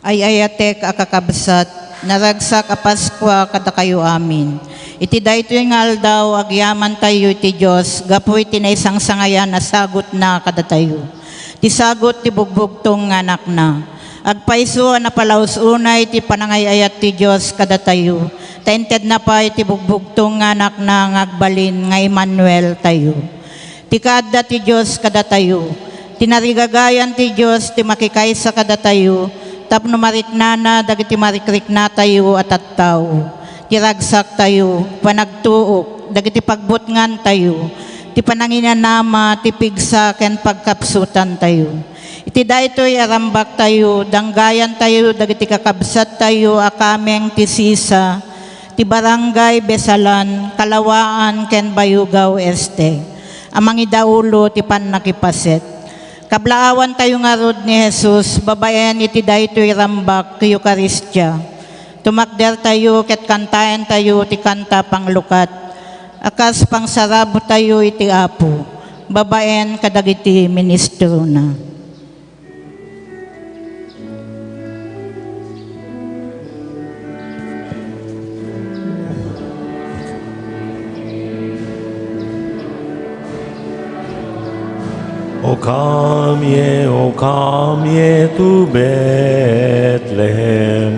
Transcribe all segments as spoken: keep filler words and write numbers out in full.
Ay-ayatek a kakabsat, naragsak a Paskua kadakayo amin. Iti daytoy nga aldaw, agyamantayo iti Dios gapu iti naisangsangayan a sagutna kadatayo. Ti sagut ti bugbugtong nga Anakna. Agpayso a napalaus unay ti panangay-ayat ti Dios kadatayo, ta intedna pay ti bugbugtong nga Anakna nga agbalin nga Emmanuel tayo. Ti kaadda ti Dios kadatayo. Tinarigagayan ti Dios ti makikaysa kadatayo tapno mariknana dagiti marikriknatayo a tattao. Ti ragsaktayo, panagtuok, dagiti pagbutngantayo, ti pananginanama, ti pigsa ken pagkapsutantayo. Iti daytoy a rambaktayo, danggayantayo dagiti kakabsattayo a kameng ti sisa, ti Barangay Besalan, Kalawaan ken Bayugaw Este, a mangidaulo ti pannakipaset. Kablaawantayo ngarud ni Jesus babaen iti daytoy rambak ti Eukaristia. Tumakdertayo ket kantaentayo ti kanta panglukat, a kas pangsarabtayo iti Apo, babaen kadagiti ministerona. O come ye, O come ye to Bethlehem.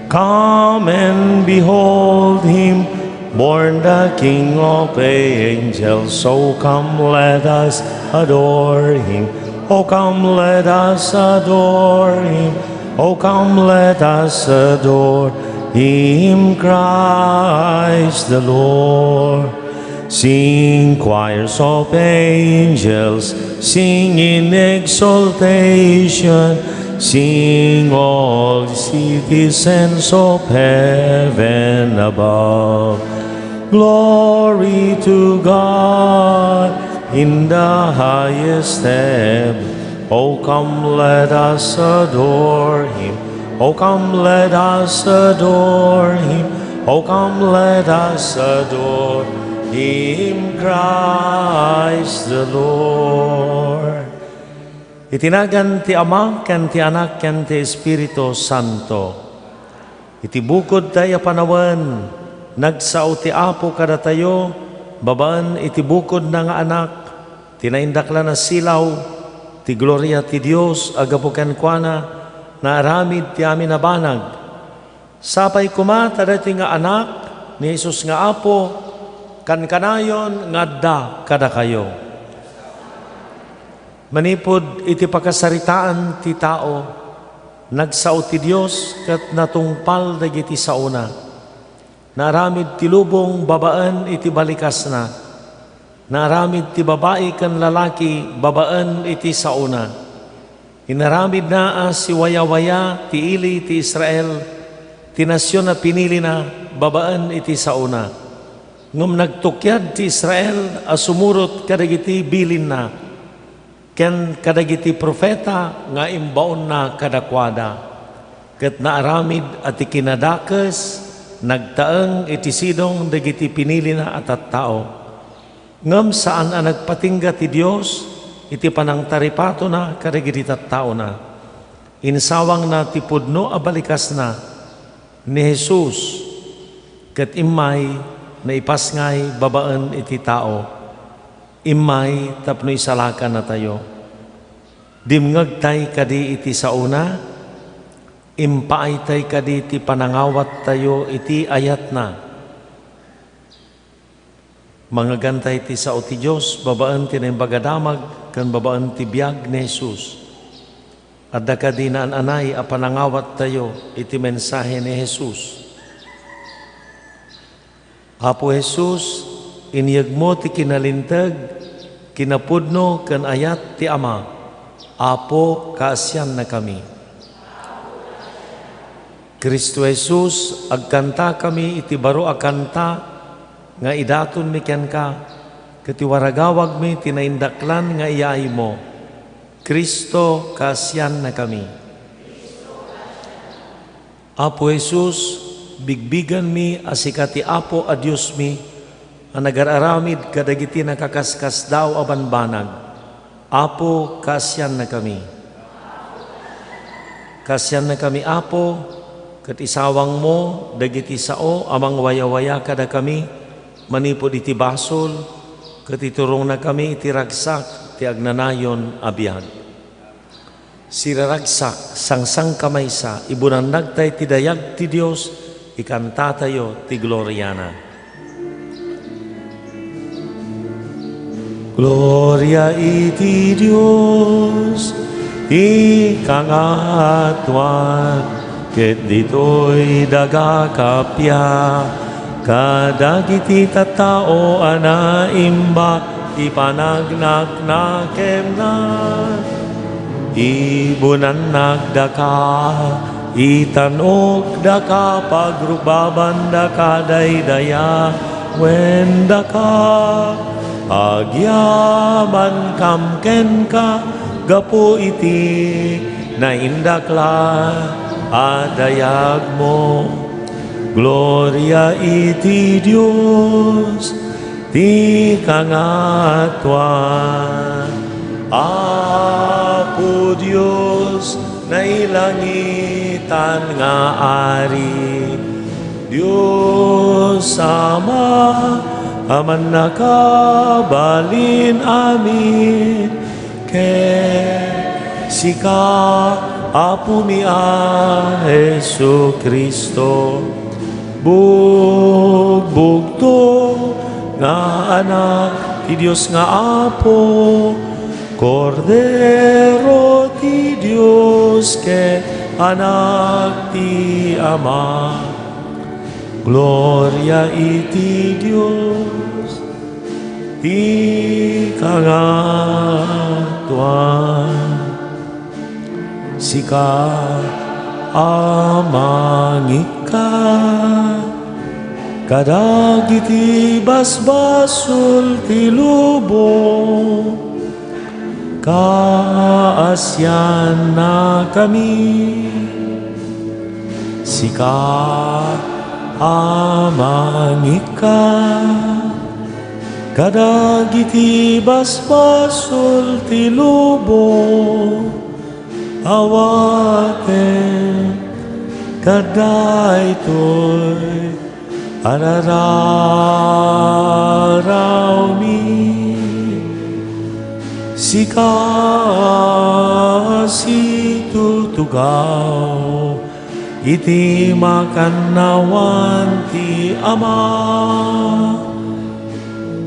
Come and behold him, born the King of angels. So come, let us adore him. Oh, come, let us adore him. Oh, come, let us adore him, Christ the Lord. Sing, choirs of angels, sing in exaltation, sing, all citizens of heaven above. Glory to God in the highest heaven. Oh, come, let us adore him. Oh, come, let us adore him. Oh, come, let us adore him, Christ the Lord. Iti nagan ti Ama, ken ti Anak, ken ti Espiritu Santo. Iti bukodtayo a panawen, nagsao ti Apo kadatayo babaen iti bukodna nga Anak, ti naindaklan a silaw, ti gloria ti Dios a gapu kenkuana, naaramid ti amin a banag. Sapay koma ta daytoy nga Anak ni Jesus nga Apo, kankanayon nga adda kadakayo. Manipud iti pakasaritaan ti tao, nagsao ti Dios ket natungpal dagiti saona. Naaramid ti lubong babaen iti balikasna. Naaramid ti babai ken lalaki babaen iti saona. Inaramidna a siwayawaya ti ili ti Israel, ti nasion a pinilina babaen iti saona. Ngem nagtukiad ti Israel a sumurot kadagiti bilinna ken kadagiti profeta nga imbaonna kadakuada, ket naaramid a ti kinadakes nagtaeng iti sidong dagiti pinilina a tattao. Ngem saan a nagpatingga ti Dios iti panangtaripatona kadagiti tattaona. Insawangna ti pudno a balikasna, ni Jesus, ket immay naipasngay babaen iti tao. Immay tapno isalakannatayo. Dimngegtay kadi iti saona? Impaaytay kadi ti panangawattayo iti ayatna? Mangegantay ti sao ti Dios babaen ti Naimbag a Damag ken babaen ti biag ni Jesus. Adda kadi naan-anay a panangawattayo iti mensahe ni Jesus? Apo Jesus, inyegmo ti kinalinteg, kinapudno ken ayat ti Ama. Apo, kaasiannakami. Cristo Jesus, agkantakami iti baro a kanta nga idatonmi kenka, ket iwaragawagmi ti naindaklan nga iyaaymo. Cristo, kaasiannakami. Apo Jesus, bigbigenmi a sika ti Apo a Diosmi a nagar-aramid kadagiti nakakaskasdaaw a banbanag. Apo, kaasiannakami. Kaasiannakami, Apo, ket isawangmo dagiti sao a mangwayawaya kadakami manipud iti basol, ket iturongnakami iti ragsak ti agnanayon a biag. Siraragsak, sangsangkamaysa, ibunannagtay ti dayag ti Dios, ikantatayo ti gloriana. Gloria iti Dios, ti kangatoan, ket ditoy daga kappia, kadagiti tattao a naimbag ti panagnaknakenna. Ibunannagdaka, itan-okdaka, pagrubabandaka, daydayawendaka. Agyamankam kenka gapu iti naindaklan a dayagmo. Gloria iti Dios, ti kangatoan. Apo Dios, nailangitan nga Ari, Dios Ama a mannakabalin amin, ket sika, Apomi a Jesu-Cristo, bugbugto nga Anak ti Dios nga Apo, Kordero ti Dios ket Anak ti Ama. Gloria iti Dios, ti kangatoan. Sika a mangikkat kadagiti basbasol ti lubong, kaasiannakami. Sika a mangikkat kadagiti basbasol ti lubong, awaten kadaytoy a rararawmi. Sika a situtugaw iti makannawan ti Ama,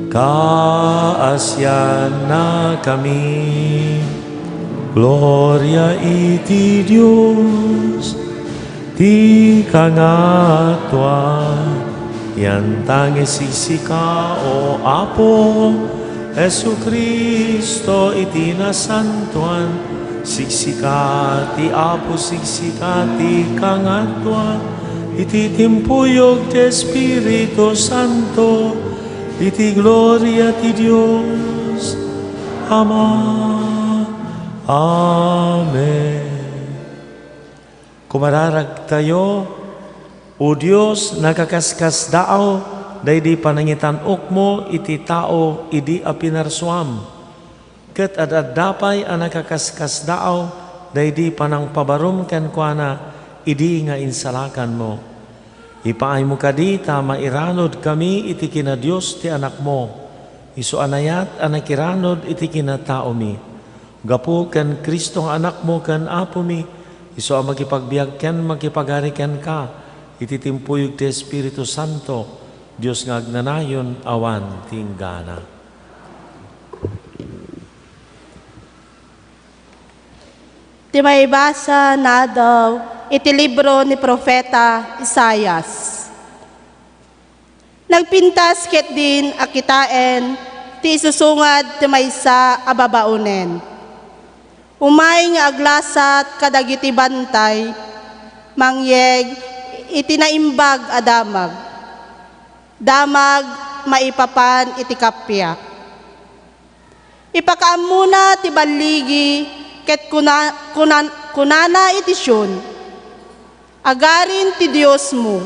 kaasiannakami. Gloria iti Dios, ti kangatoan. Yantangis sika, O Apo Jesu-Cristo, iti nasantoan. Siksika ti Apo, siksika ti kangatoan, iti timpuyog ti Espiritu Santo, iti gloria ti Dios Ama. Amen. Kumararagtayo, O Dios, nakakaskasdaaw daydi panangitan-okmo iti tao idi a pinarsuam, ket ad-adda pay a nakakaskasdaaw daydi panangpabarom kenkuana idi nga insalakanmo. Ipaaymo kadi ta mairanudkami iti kinadios ti Anakmo, isu a nayat a nakiranod iti kinataomi. Gapu ken Cristo nga Anakmo ken Apomi, isu a makipagbiag ken makipagari kenka iti timpuyog ti Espiritu Santo, Dios nga agnanayon awan ti inggana. Ti maibasa nadaw iti libro ni Profeta Isaias. Nagpintas ketdin a kitaen ti isusungad ti maysa a babaonen. Umay nga aglasat kadagiti bantay, mangyeg iti naimbag a damag. Damag maipapan iti kappia. Ipakaammona ti balligi ket kuna-, kunan-, kunana iti Sion, "Agarin ti Diosmo,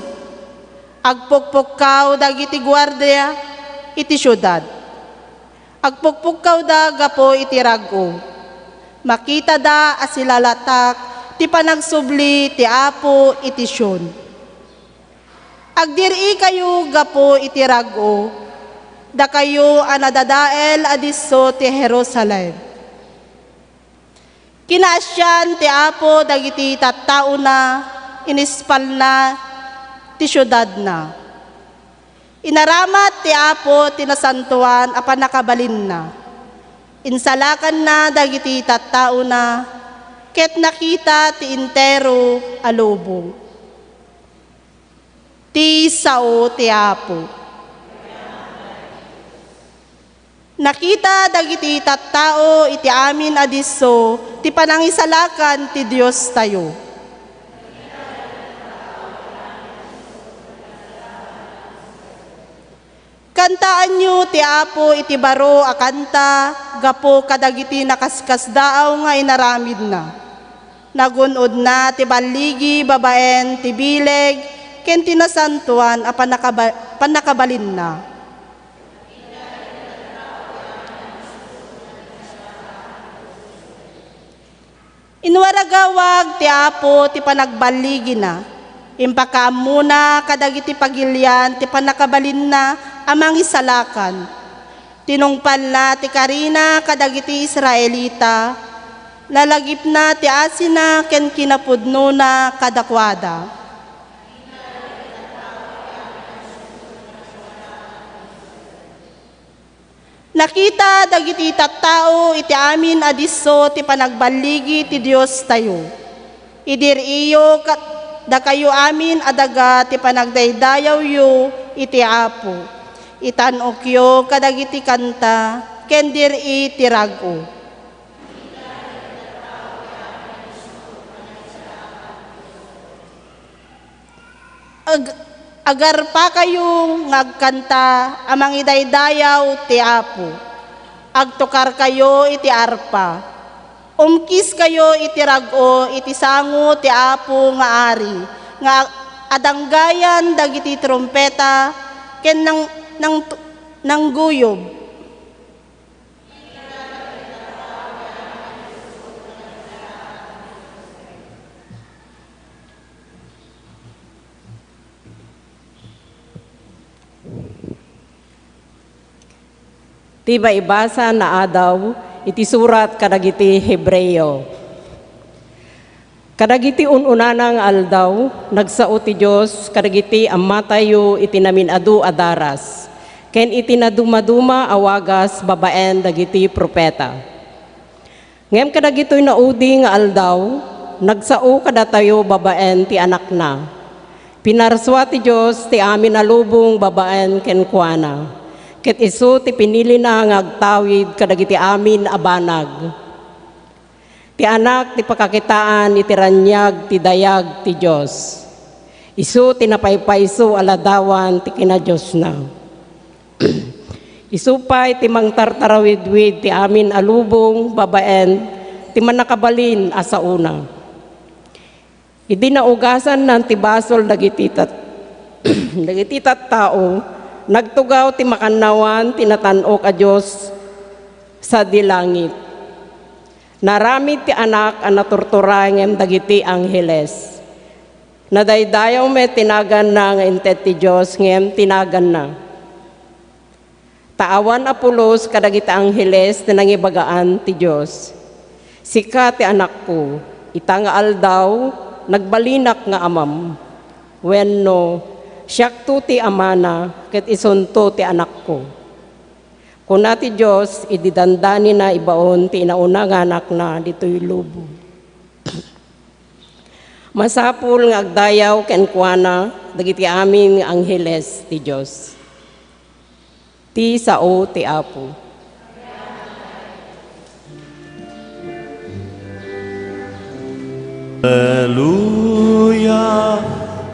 agpukpukkaw dagiti guardia iti siudad. Agpukpukkawda gapu iti rag-o. Makitada a silalatak ti panagsubli ti Apo iti Sion. Agdir-ikayo gapu iti rag-o, dakayo a nadadael a disso ti Jerusalem. Kinaasian ti Apo dagiti tattaona, inispalna ti siudadna. Inaramat ti Apo ti nasantoan a pannakabalinna. Insalakanna dagiti tattaona, ket nakita ti entero a lubong. Ti sao ti Apo. Nakita dagiti tattao iti amin a disso ti panangisalakan ti Diostayo. Kantaanyo ti Apo iti baro a kanta gapu kadagiti nakaskasdaaw nga inaramidna. Nagun-odna ti balligi babaen ti bileg ken ti nasantoan a pannakaba-, pannakabalinna. Inwaragawag ti Apo ti panagballigina. Impakaammona kadagiti pagilian ti pannakabalinna a mangisalakan. Tinungpalna ti karina kadagiti Israelita. Nalagipna ti asina ken kinapudnona kadakuada. Nakita dagiti tattao iti amin a disso ti panagballigi ti Diostayo. Idir-iyo kat-, dakayo amin a daga ti panagdaydayawyo iti Apo. Itan-okyo kadagiti kanta, ken dir-i ti rag-o. Ag-, agarpakayo nga agkanta a mangidaydayaw ti Apo. Agtukarkayo iti arpa. Umkiskayo iti rag-o iti sango ti Apo nga Ari, nga adanggayan dagiti trumpeta ken nang-, nang-, nangguyog. Ti maibasa nga adaw iti surat kadagiti Hebreo. Kadagiti un-unana nga aldaw, nagsao ti Dios kadagiti ammatayo iti namin-adu a daras, ken iti nadumaduma a wagas babaen dagiti profeta. Ngem kadagitoy naudi nga aldaw, nagsao kadatayo babaen ti Anakna. Pinarsua ti Dios ti amin a lubong babaen kenkuana, ket isu ti pinilina nga agtawid kadagiti amin a banag. Ti Anak ti pakakitaan iti raniag ti dayag ti Dios. Isu ti napaypayso a ladawan ti kinadiosna. Isu pay ti mangtartarawidwid ti amin a lubong babaen ti mannakabalin a saona. Idi naugasanna ti basol dagiti tat-, dagiti tattao, nagtugaw ti makannawan ti natan-ok a Dios sadi langit. Naaramid ti Anak a naturturay ngem dagiti angheles. Nadaydayaw met ti naganna nga inted ti Dios ngem ti naganna. Ta awan a pulos kadagiti angheles ti nangibagaan ti Dios, "Sika ti Anakko, ita nga aldaw, nagbalinak nga Amam." Wenno, "Siakto ti Amana, ket isunto ti Anakko." Kuna ti Dios idi dandanina ibaon ti inauna nga Anakna ditoy lubong. Masapul nga agdayaw kenkuana dagiti amin nga angheles ti Dios. Ti sao ti Apo. Alleluia,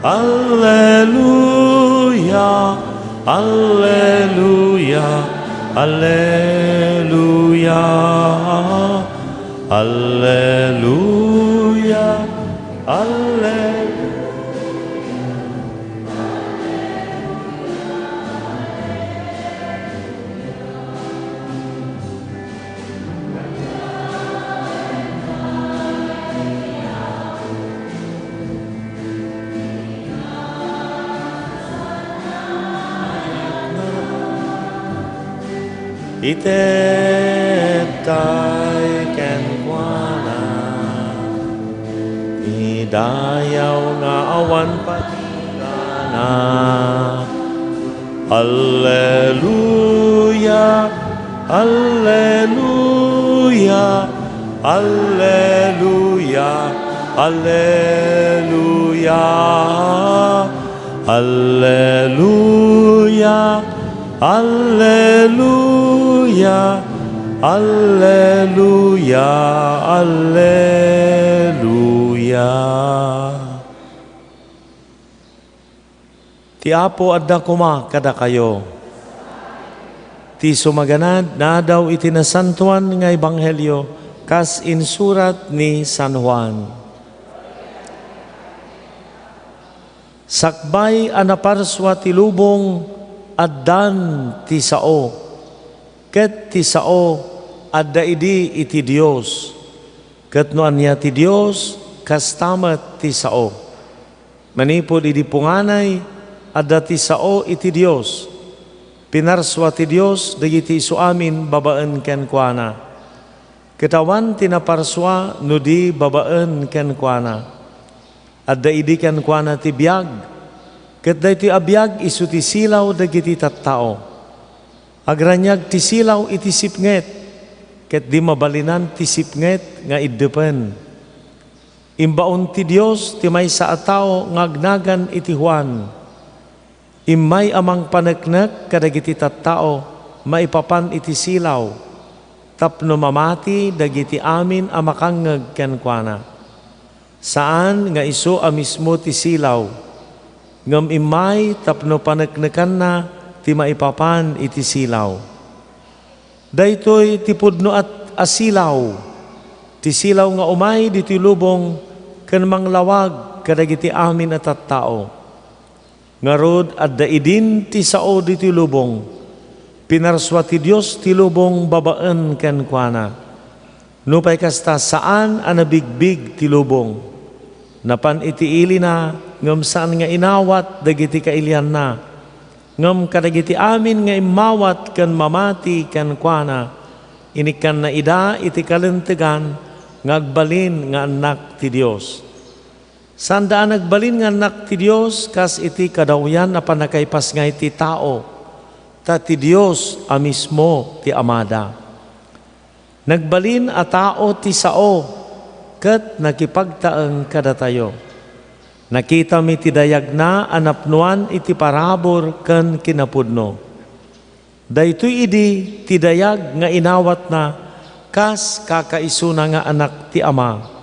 alleluia, alleluia, alleluia, alleluia, alleluia. Itedtay kenkuana, ni dayaw nga awan patigana. Alleluia, alleluia, alleluia, alleluia. Alleluia, alleluia, alleluia, alleluia. Ti Apo adda koma kadakayo. Ti sumaganad, naadaw iti nasantoan nga ebanghelio kas insurat ni San Juan. Sakbay a naparsua ti lubong, addan ti sao, ket ti sao adda idi iti Dios, ket no ania ti Dios, kasta met ti sao. Manipud idi punganay, adda ti sao iti Dios. Pinarsua ti Dios dagiti isu amin babaen kenkuana. Ket awan ti naparsua no di babaen kenkuana. Adda idi kenkuana ti biag, ket daytoy a biag isu ti silaw dagiti tattao. Agraniag ti silaw iti sipnget, ket di mabalinan ti sipnget nga iddepen. Imbaon ti Dios ti maysa a tao nga agnagan iti Juan. Immay a mangpaneknek kadagiti tattao maipapan iti silaw, tapno mamati dagiti amin a makangngeg kenkuana. Saan nga isu a mismo ti silaw, ngem immay tapno paneknekanna ti maipapan iti silaw. Daytoy ti pudno a, a silaw, ti silaw nga umay ditoy lubong ken manglawag kadagiti amin a tattao. Ngarud, adda idin ti sao ditoy lubong. Pinarsua ti Dios ti lubong babaen kenkuana. Nupay kasta, saan a nabigbig ti lubong. Napan iti ilina, ngem saan nga inawat dagiti kailianna. Ngem kadagiti amin nga immawat ken mamati kenkuana, inikkanna ida iti kalentegan nga agbalin nga annak ti Dios. Saanda a nagbalin nga annak ti Dios kas iti kadawyan a pannakaipasngay ti tao, ta ti Dios a mismo ti Amada. Nagbalin a tao ti sao, ket nakipagtaeng kadatayo. Nakitami ti dayagna a napnoan iti parabur ken kinapudno. Daytoy idi ti dayag nga inawatna kas kakaisuna nga Anak ti Ama.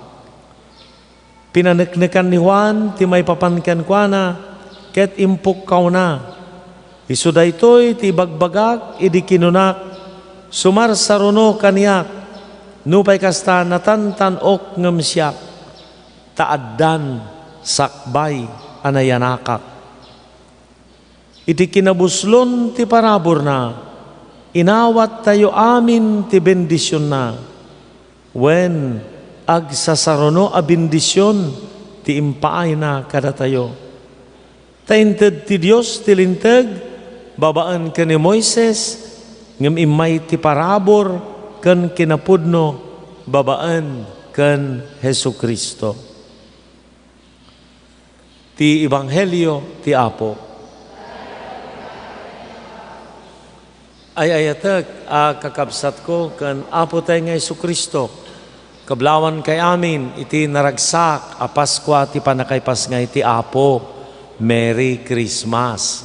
Pinaneknekan ni Juan ti maipapan kenkuana ket impukkawna. Isu daytoy ti ibagbagak idi kinunak, "Sumarsaruno kaniak, nupay kasta, natantan-ok ngem siak, ta addan sakbay a nayanakak." Iti kinabuslon ti paraburna, inawattayo amin ti bendisionna. Wen, agsasaruno a bendision ti impaayna kadatayo. Ta inted ti Dios ti Linteg babaen ken ni Moises, ngem immay ti parabur ken kinapudno babaen ken Jesu-Cristo. Ti Ebanghelio ti Apo. Ay-ayatek a kakabsatko ken Apo tay nga Jesu-Cristo, kablawankay amin iti naragsak a Paskua ti pannakaipasngay ti Apo. Merry Christmas!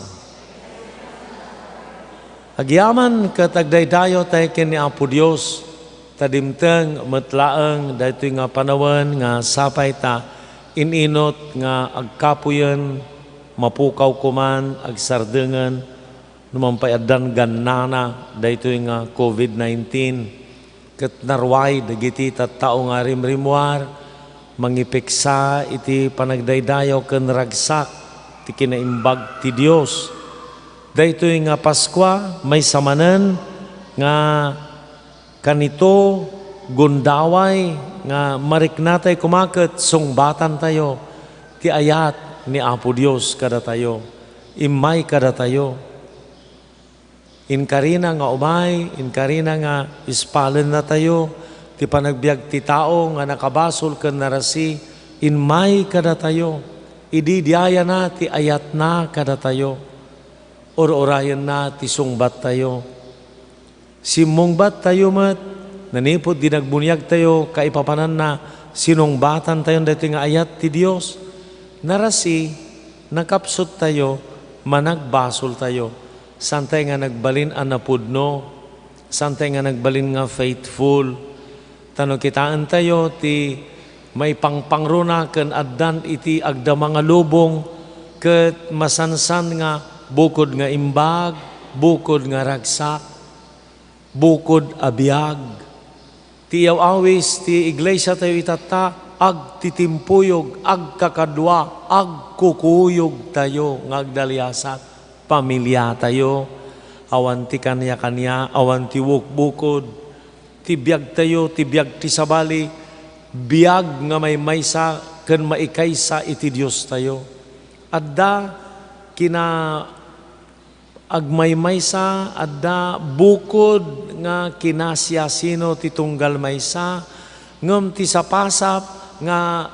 Agyaman ket agdaydayaw tay ken ni Apo Dios, ta dimteng met laeng daytoy nga panawen nga sapay ta in-inut nga agkapuyen, mapukaw koman, agsardengen, no man pay addan gannana daytoy nga covid nineteen. Ket naruay dagiti tattao nga rimrimmuar, mangipeksa iti panagdaydayaw ken ragsak ti kinaimbag ti Dios. Daytoy nga Paskua, maysa manen nga kanito, gundaway nga mariknatay koma ket sungbatantayo ti ayat ni Apo Dios kadatayo, immay kadatayo. Inkarina nga umay, inkarina nga ispalennatayo ti panagbiag ti tao nga nakabasol ken narasi, immay kadatayo, idi diayana ti ayatna kadatayo, ur-urayenna ti sungbattayo. Simmungbattayo met, nanipud di nagbuniagtayo kaipapananna, sinungbatantayon daytoy nga ayat ti Dios. Narasi, nakapsuttayo, managbasoltayo. Saantay nga nagbalin a napudno, saantay nga nagbalin nga faithful. Ta no kitaentayo ti maipangpangruna ken addan iti agdama nga lubong, ket masansan nga bukod nga imbag, bukod nga ragsak, bukod a biag. Ti iyaw-awis ti iglesiatayo itatta, agtitimpuyog, agkakadua, agkukuyogtayo nga agdaliasat. Pamiliatayo, awan ti kaniakania, awan ti bukbukod. Ti biagtayo, ti biag ti sabali, biag nga maymaysa ken maikaysa iti Diostayo. Adda kina-, agmaymaysa, adda bukod nga kinasiasino ti tunggal maysa, ngem ti sapasap nga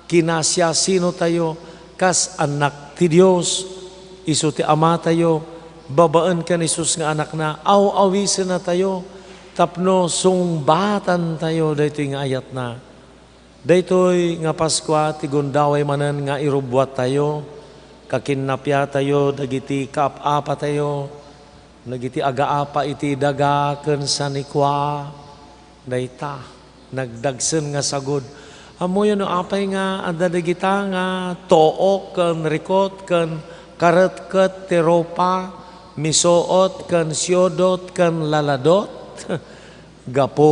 kinasiasinotayo kas annak ti Dios, isu ti Amatayo, babaen ken Jesus nga Anakna, aw-awisennatayo tapno sungbatantayo daytoy nga ayatna. Daytoy nga Paskua ti gundaway manen nga irubbuattayo, kakinnapiatayo dagiti kaap-apatayo, dagiti agaapa iti daga ken sanikua. Dayta, nagdagsen nga sagud. Ammoyo no apay nga adda dagita nga took ken rikot ken karetket ti rupa, misuot ken siudot ken laladot? Gapu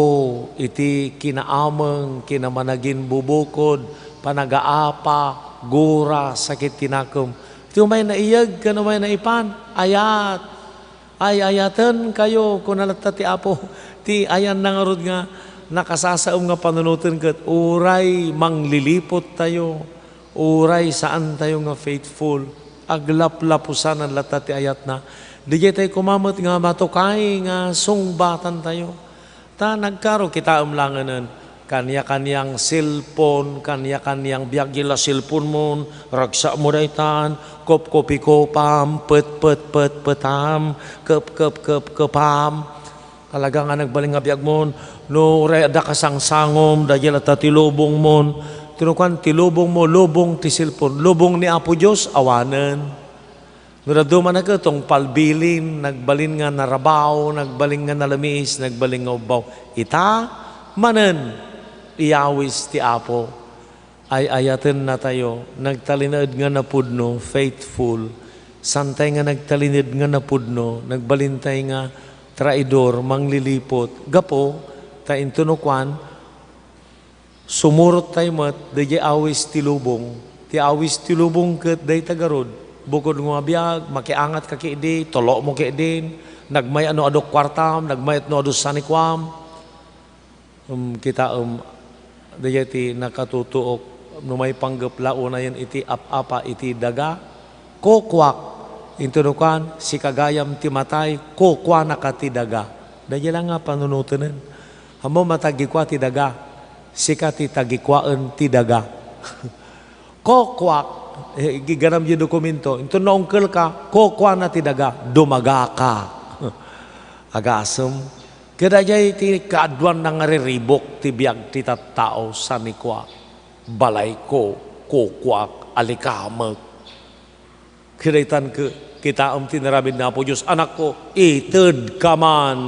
iti kinaameng, kinamanaginbubukod, panagaapa, gura, sakit ti nakem. Ti umay naiyeg ken umay naipan, ayat. Ay-ayatenkayo, kuna latta ti Apo. Ti ayanna ngarud nga nakasasaem nga panunoten ket uray manglilipottayo, uray saantayo nga faithful, aglaplapusanan latta ti ayatna. Didiay tayo koma met nga matukay nga sungbatantayo. Ta nagkaro kitaem langenen, kaniakaniang cellphone, kaniakaniang biag la cellphone mon, ragsak mo daytan, kopkopikopam, petpetpetpetam, kepkepkepkepam. Talaga nga nagbalin nga biag mon, no uray adda kasangsangom, daydiay latta ti lubong mon. Ti no kuan, ti lubong mo, lubong ti cellphone. Lubong ni Apo Dios, awanen. No dadduma na ket tungpal bilin, nagbalin nga narabaw, nagbalin nga nalamiis, nagbalin nga ubbaw. Ita, manen, iyawis ti Apo. Ay-ayatennatayo, nagtalinaed nga napudno, faithful. Santay nga nagtalinaed nga napudno, nagbalintay nga traidor, manglilipot. Gapu, ta intono kuan, sumurot tayo met, daydiay awis ti lubong. Ti awis ti lubong ket dayta garud, bukod nga biag, makiangat ka ketdi, tulo mo ketdin, nagmayat no adu kuartam, nagmayat no adu sanikuam. Em, kitaem, daydiay ti nakatutuok, no maipanggep la unayen iti ap-apa iti daga, kukuak. Intono kuan, sika gayam ti matay, kukuanaka ti daga. Daydiay la nga panunotenen. Ammom a tagikua ti daga, sika ti tagikuaen ti daga. Kukuak, eh, giganam diay dokumento. Intono naungkelka, kukuana ti daga, dumagaka. Agasem. Kadaydiay ti kaaduan nga riribuk ti biag ti tattao, sanikua, balayko, kukuak, alikamek. Kadaytan ke-, kitaem ti inaramid ni Apo Dios, "Anakko, itedka man,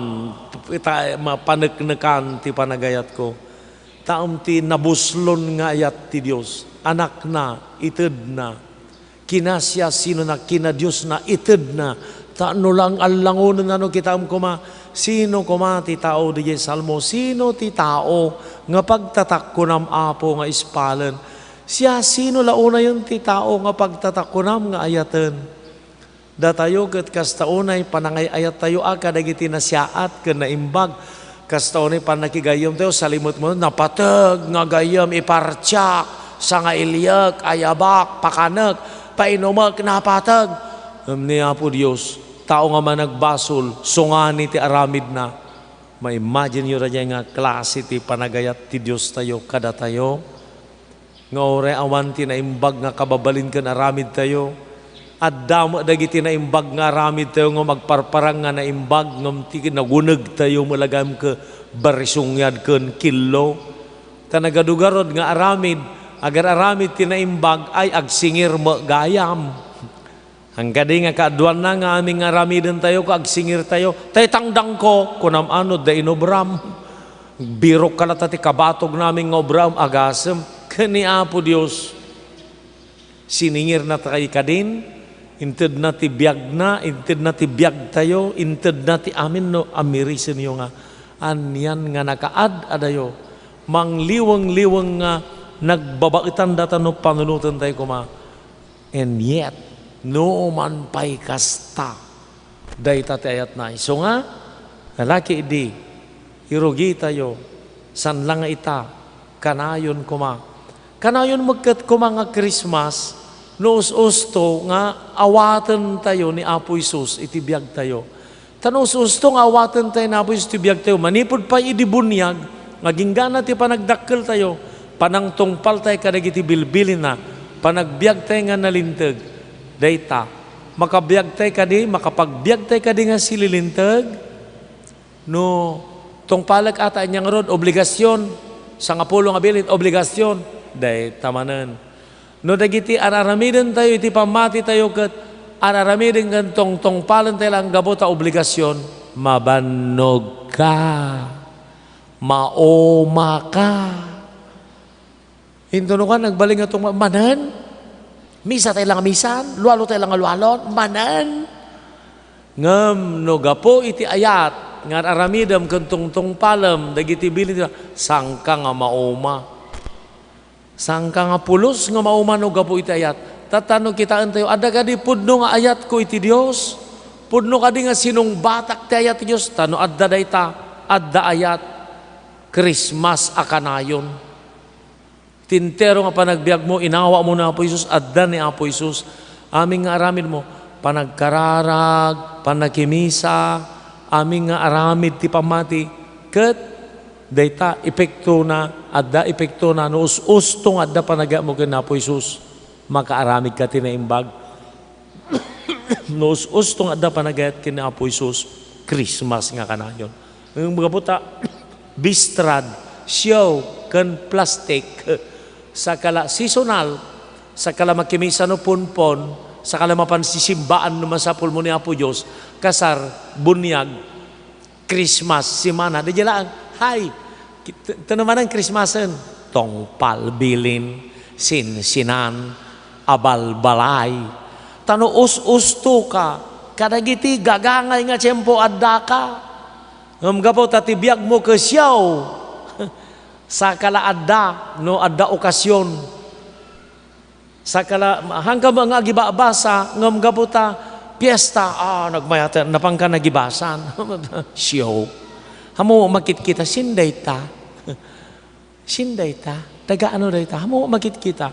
ita-, mapaneknekan ti panagayatko." Taem ti nabuslon nga ayat ti Dios, Anakna, itedna. Kinasiasinona, kinadiosna, itedna. Ta no lang allangonenna no kitaem koma, sino koma ti tao, diay Salmo, sino ti tao nga pagtatakkunam, Apo, nga ispalen? Siasino la unayen ti tao nga pagtatakkunam nga ayaten? Datayo ket kasta unay panangay-ayattayo a kadagiti nasiaat ken naimbag. Kasta unay pannakigayyemtayo, salimetmo, napateg nga gayyem, ipartiak, sangailiek, ayabak, pakanek, painumek, napateg. Ngem ni Apo Dios, tao nga managbasol, sungani ti aramidna. Ma-imagine-yo daydiay nga klase ti panagayat ti Diostayo kadatayo, nga uray awan ti naimbag nga kababalin ken aramidtayo. Adda met dagiti naimbag nga aramidtayo nga magparparang nga naimbag, ngem ti nagunegtayo met la gayam ket barisungyad ken killo. Ta nagadugarud nga aramid, agar-aramid ti naimbag ay agsingir met gayam. Angkadi nga kaaduanna nga amin nga aramidentayo ket agsingirtayo, "Tay tangdangko," kunam, "ano da inobram? Birok ka latta ti kabatogna amin nga obram, agasem." Ken ni Apo Dios, siningirna tayo kadin, intedna ti biagna, intedna ti biagtayo, intedna ti amin no amirisenyo nga anian nga nakaad-adayo, mangliweng-liweng nga nagbabaetan data no panunotentayo koma. And yet, no man pay kasta, dayta ti ayatna. Isu nga, nalaki idi, irugitayo, saan la nga ita, kanayon koma. Kanayon met ket koma nga Christmas, no us-usto nga awatentayo ni Apo Jesus iti biagtayo. Ta no us-usto nga awatentayo ni Apo Jesus ti biagtayo, manipud pay idi buniag, nga aginggana ti panagdakkeltayo, panangtungpaltay kadagiti bilbilinna, panagbiagtay nga nalinteg. Dayta, makabiagtay kadi, makapagbiagtay kadi nga sililinteg? No tungpalek ata ania ngarud, obligasyon, sangapulo nga bilin, obligasyon. Dayta manen. No dagiti ar-aramidentayo iti pammatitayo ket ar-aramiden ken tungtungpalentayo la gapu ta obligasyon, mabannogka, maumaka. Intono ka, nagbalin nga tungma-, manen? Misatayo la nga misan, luwalotayo la nga luwalon, manen? Ngem no gapu iti ayat nga ar-aramidem ken tungtungpalem dagiti bilin, saanka nga mauma. Saanka nga pulos nga mauma no gapu iti ayat. Ta, ta no kitaentayo, adda kadi pudno nga ayatko iti Dios? Pudno kadi nga sinungbatak ti ayat ti Dios? Ta no adda dayta, adda ayat. Christmas a kanayon. Ti entero nga panagbiagmo, inawatmo ni Apo Jesus, adda ni Apo Jesus. Amin nga aramidmo, panagkararag, pannakimisa, amin nga aramid ti pammati, ket dayta epektona, adda epektona no us-usto nga adda panagayatmo ken Apo Jesus, makaaramidka ti naimbag. No us-usto nga adda panagayat ken Apo Jesus, Christmas nga kanayon. Ngem gapu ta, bistrad, siaw, ken plastik, sakala seasonal, sakala makimisa no punpon, sakala mapan sisimbaan no masapulmo ni Apo Dios, kasar, buniag, Christmas, simana, daydiay laeng. Hay, ki-, t-, tano manen Christmasen? Tungpal, bilin, sinsinan, abalbalay. Tano us-usto ka, kadagiti gagangay nga tiempo addaka. Ngem gapu ta ti biagmo ket siaw, sakala adda, no adda okasion. Sakala, haanka nga agibabasa, ngem gapu ta piesta, ah, nagmayaten, napanka nagibasan. Siaw. Ammom makitkita, sino dayta? Sino dayta? Taga ano dayta? Ammom makitkita.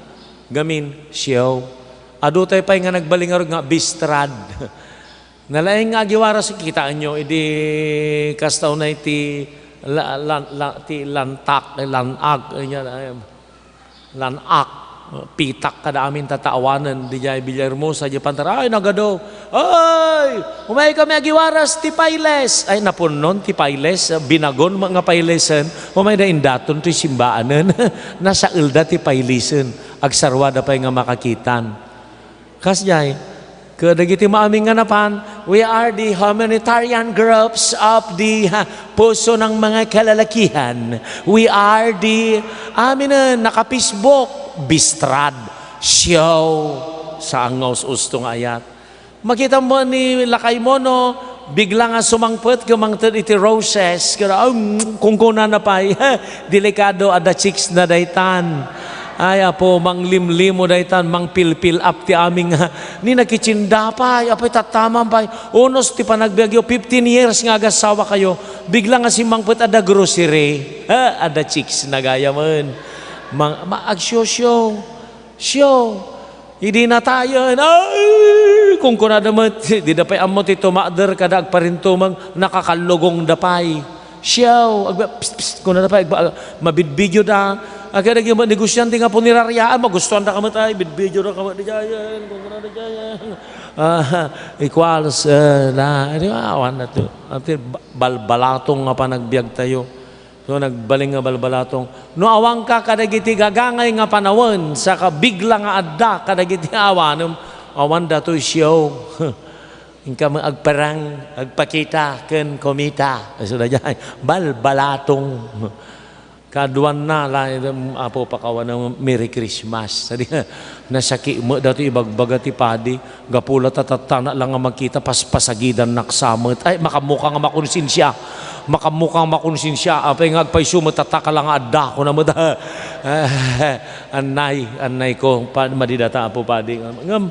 Gamin, siaw. Adutay pay nga nagbalin ngarud nga bistrad. Nalaing nga agiwaras, kitaenyo, idi kasta unay ti la-, lan-, la-, ti lantak, lanag, ania, lan-ak, pitak kada amin ta awanen, diay Villahermosa, diay Pantaran, ay, nagadu. Ay, umaykami agiwaras ti pailes. Ay, napunnon ti pailes, binagon nga pailesen. Umayda indaton ti simbaanen. Nasaelda ti pailesen. Agsaruada pay nga makakitan. Kasdiay, kadagiti maamin nga napan, we are the humanitarian groups of the, ha, Puso ng mga Kalalakihan. We are the, aminen, naka-Facebook, bistrad, siaw, saan nga us-usto nga ayat. Makita mo ni lakay mo, no, bigla nga sumangpet, ket mangted iti roses, ket, ah, mm, kunkunana pay, delikado, adda chicks na daytan. Ay, Apo, manglimlimo daytan, mangpilpil up ti amin nga, ni nakitsinda pay, apay, tattaman pay. Unos ti panagbiagyo, fifteen years nga agasawa kayo, bigla nga simmangpet adda grocery. Ha, adda chicks na gayamen. Mang-, ma-, agsiosio. Sio. Idi natayen, ay, Kunkunada met, dida pay ammo ti tumakder kada agparintumeng, nakakallugongda pay. Siaw, agba-, psst, psst, kunada pay, agba-, mabidbidioda. Agay dagiti negosyante nga punerariaan, magustuandaka met ay, bidbidioda ka met diay, kunkunada diay. Ah, equals, eh, na, di ba, awan na to. Ati, ba-, balbalatong nga panagbiagtayo. So, nagbalin nga balbalatong, "No awanka kadagiti gagangay nga panawen, saka bigla nga adda kadagiti awanem, awan datoy siaw." Inka met agparang, agpakita, ken kumita. So, daydiay, balbalatong. Kaduanna, la, Apo, pakawanem Merry Christmas. Sadi, nasakit met datoy ibagbaga ti padi. Gapu la ta tattana la nga makita, paspasagidannak sa met. Ay, makammuka nga makonsensia. Makammuka nga makonsensia. Apay nga agpayso met, tattaka la nga adda, kuna met. Annay, annay ko, pa-, madi data, Apo Padi. Ngem,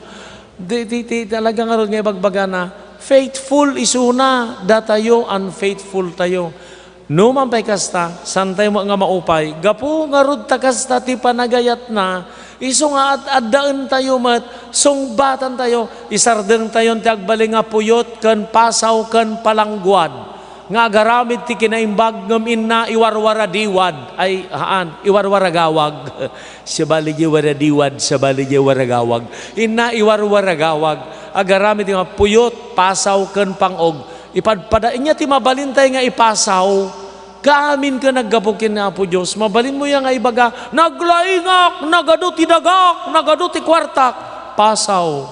di, di, di, talaga ngarud nga ibagbagana, faithful isuna, datayo, unfaithful tayo. No man pay kasta, saantayo met nga maupay. Gapu ngarud ta kasta ti panagayatna, isu nga ad-, addaentayo met, sungbatantayo, isardengtayon ti agbalin nga puyot ken pasaw ken palangguad nga agaramid ti kinaimbag ngem inna iwarwaradiwad. Ay, haan, iwarwaragawag. Sabali diay waradiwad, sabali diay waragawag. Inna iwarwaragawag. Agaramid ti nga puyot, pasaw ken pang-og. Ipadpada, inya ti mabalintay nga ipasaw. Kaamin ken naggapu ken ni Apo Dios. Mabalinmo ya nga ibaga, "Naglaingak, nagadu ti dagak, nagadu ti kuartak." Pasaw.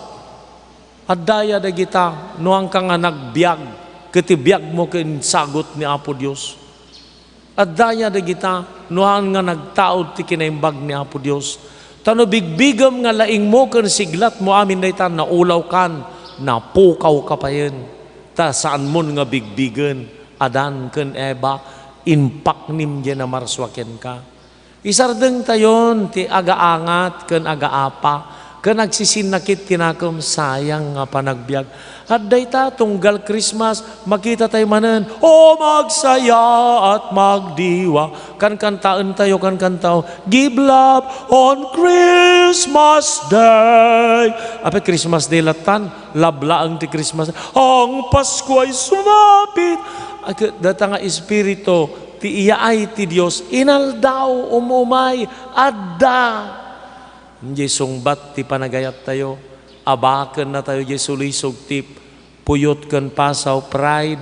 Addaya dagita, no haanka nga nagbiag, ket ti biagmo ken sagut ni Apo Dios. Addaya dagita, no haan nga nagtaud ti kinaimbag ni Apo Dios. Ta no bigbigem nga laingmo ken siglatmo amin dayta, naulawkan, napukawka payen. Ta saanmon nga bigbigen, Adan ken Eva, impaknim diay namarsua kenka. Isardengtayon ti agaangat ken agaapa, ken agsisinnakit ti nakem, sayang nga panagbiag. Adda ita, tunggal Christmas, makitatayo manen, "O magsaya at magdiwa." Kankantaentayo, kankantao, "Give love on Christmas Day." Apay, Christmas Day lattan, love laeng ti Christmas. "Ang Pasko ay sumapit." Ay, ket data nga espiritu, ti iyaay ti Dios, inaldaw, umumay, adda. Diay sungbat ti panagayattayo, abakennatayo diay sulisog ti puyot ken pasaw, pride,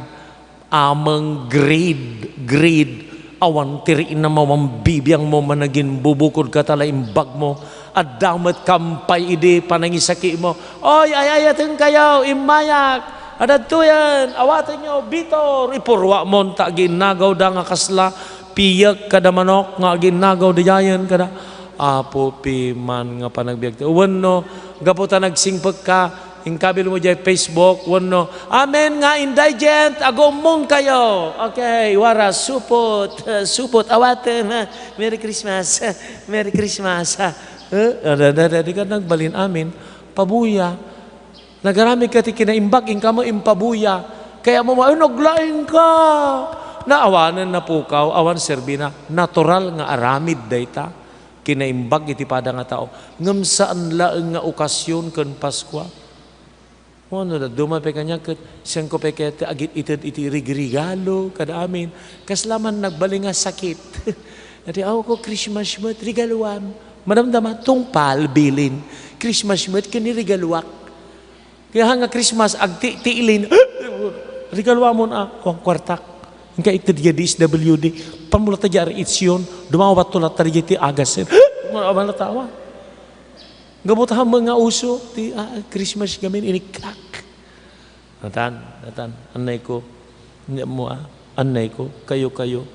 ameng, greed, greed, awan ti riknam, awan bibiangmo, managinbubukodka ta laimbagmo, adda met kampay idi panangisakimo. Oy, ay-ayatenkayo, immayak, adadtoyen, awatenyo, bitor, ipuruamon ta aginnagawda nga kasla, piyek kada manok nga aginnagaw diayen kada Apo piman nga panagbiag ti wenno gapu ta nagsingpekka, inkabilmo diay Facebook wenno, "Amen nga indigent, agummongkayo." Okay, wara, supot, supot, awaten, Merry Christmas, Merry Christmas. Eh, ada, ada, ada, di ka nagbalin amin, pabuya. Nagaramid ka ti kinaimbag, inka met impabuya. Kayatmo, "Ay, naglaing ka." Naawanen, napukaw, awan serbina. Natural nga aramid dayta. Kinaimbag iti pada nga tao. Ngem saan laeng nga okasyon ken Paskua. Wenno, dadduma pay kaniak ket sianko pay kayat ti agit-ited iti rigregalo kada amin. Kasla man nagbalin nga sakit. Iti, "Aw ko, Christmas met, regaluam." Madamdama, tungpal, bilin. "Christmas met, ken iregaluak." Kaya nga Christmas, agti-, tiilin, "Regaluamon a, awan kuartak. Inka ited diay D S W D. Pamulata diay R H yun. Dumawat to latta diay ti agasen." Awan natawa. Gapu ta hameng nga uso, ti, ah, Christmas gamin, inikak. Natan, natan, annay ko. Nya mo, ah, annay ko, kayo, kayo,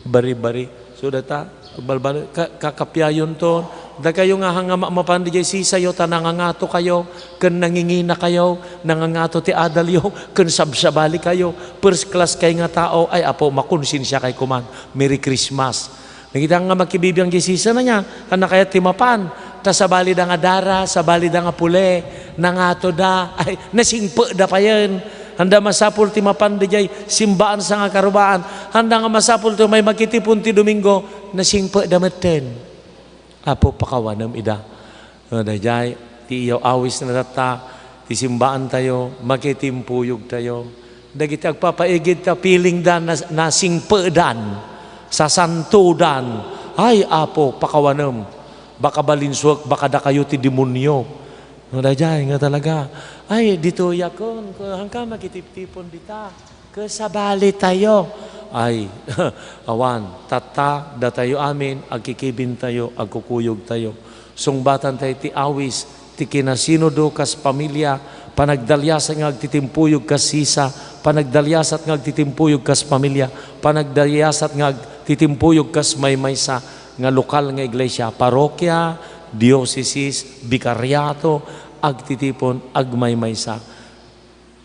bari-bari. So, data, agbalbal-, ka-, kakapiayon to. Dakayo nga hanga ma-, mapan diay sisayo, ta nangangatokayo, ken nanginginakayo, nangangato ti adalyo, ken sabsabalikayo. First class kay nga tao, ay, Apo, makonsensia kay kuman. Merry Christmas. Dagita nga makibibiang diay sisana niya, haan a kayat ti mapan. Ta sabali da nga dara, sabali da nga pule, nangato da, ay, nasingpet da payen. Haan a masapul ti mapan diay simbaan sa nga karubaan. Haan a nga masapul ti may makitipon ti Domingo, nasingpet da metten. Apo, pakawanem ida. No, daydiay, ti iyaw-awis na tatta, Ti simbaantayo, makitimpuyogtayo. Dagiti agpapaigidta, feelingda na, nasingpedan, sasantodan. Ay, Apo, pakawanem. Baka balinsuek, baka dakayo ti demonio. No, daydiay nga talaga. Ay, ditoyakon, haanka makitiptipon dita. Ket sabalitayo. Ay, awan, tatta, datayo amin, agkikibintayo, agkukuyogtayo. Sungbatantayo ti awis, ti kinasinodo kas pamilia, panagdaliasat nga agtitimpuyog kas sisa, panagdaliasat nga agtitimpuyog kas pamilia, panagdaliasat nga agtitimpuyog kas maymaysa nga lokal nga iglesia, parokia, diocesis, bikariato, agtitipon, agmaymaysa.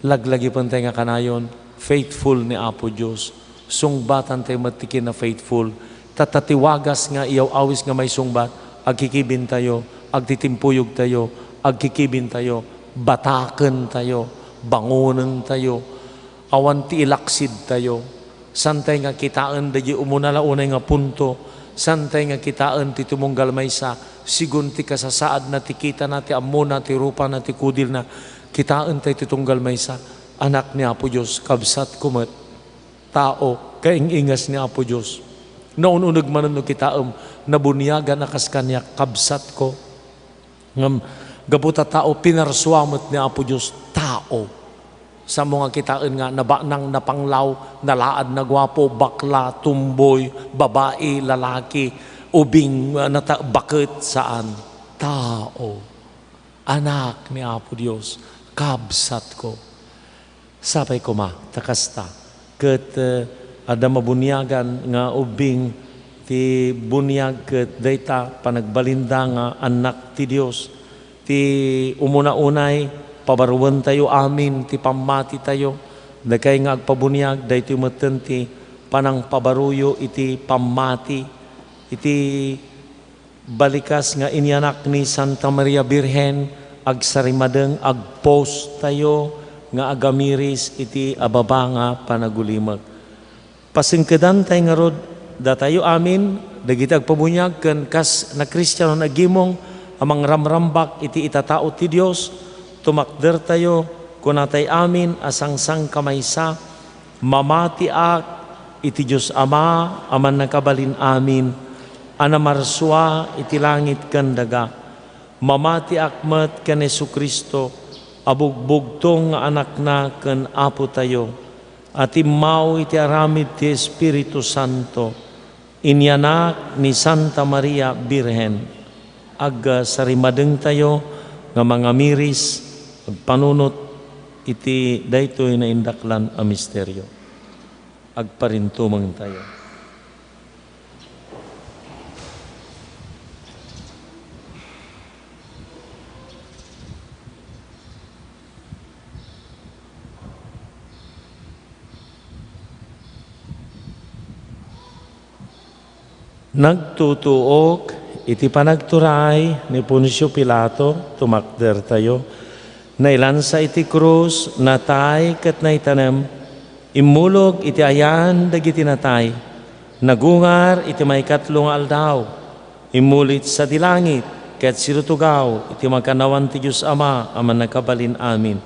Laglagipentay nga kanayon, faithful ni Apo Dios. Sungbatantay met ti kina-faithful. Tatta ti wagas nga iyaw-awis nga maisungbat, agkikibintayo, agtitimpuyogtayo, agkikibintayo, batakentayo, bangonentayo, awan ti ilaksidtayo. Saantay nga kitaen dagiti umuna la unay nga punto, saantay nga kitaen ti tumunggal maysa, sigun ti kasasaadna, ti kitana, ti ammona, ti rupana, ti kudilna, kitaentay ti tunggal maysa. Anak ni Apo Dios, kabsatko met, tao, kaing-ingas ni Apo Dios. Naun-uneg manen no kitaem, nabuniagan a kas kaniak, kabsatko. Ngem gapu ta tao, pinarsua met ni Apo Dios, tao. Saanmo nga kitaen nga nabanang, napanglaw, nalaad, naguapo, bakla, tumboy, babai, lalaki, ubing, ah, nata-, baket, saan. Tao. Anak ni Apo Dios. Kabsatko. Sapay koma ta kasta. Ket, eh, adda mabuniagan nga ubbing ti buniag ket dayta panagbalinda nga annak ti Dios. Ti umuna unay, pabaruentayo amin ti pammatitayo. Dakay nga agpabuniag, daytoy metten ti panangpabaruyo iti pammati, iti balikas nga inyanak ni Santa Maria Birhen, agsarimadeng, agpostayo nga agamiris iti ababa nga panagulimek. Pasengkedantay ngarud datayo amin, dagiti agpabuniag ken kas nakristianon agimong a mangramrambak iti itatao ti Dios, tumakdertayo, kunatay amin a sangsangkamaysa, Mamatiak iti Dios Ama a Mannakabalin-amin a namarsua iti langit ken daga. Mamatiak met ken Jesu-Cristo a bugbugtong nga Anakna ken Apotayo, a timmao iti aramid ti Espiritu Santo, Inyanak ni Santa Maria Birhen, agsarimadengtayo nga mangamiris, agpanunot iti daytoy naindaklan a misterio. Agparintumengtayo. Nagtutuok iti panagturay ni Poncio Pilato, tumakdertayo. Nailansa iti krus, natay ket naitanem. Immulog iti ayan dagiti natay. Nagungar iti maikatlo nga aldaw. Immulit sadi langit, ket sirutugaw iti makannawan ti Dios Ama a Mannakabalin-amin.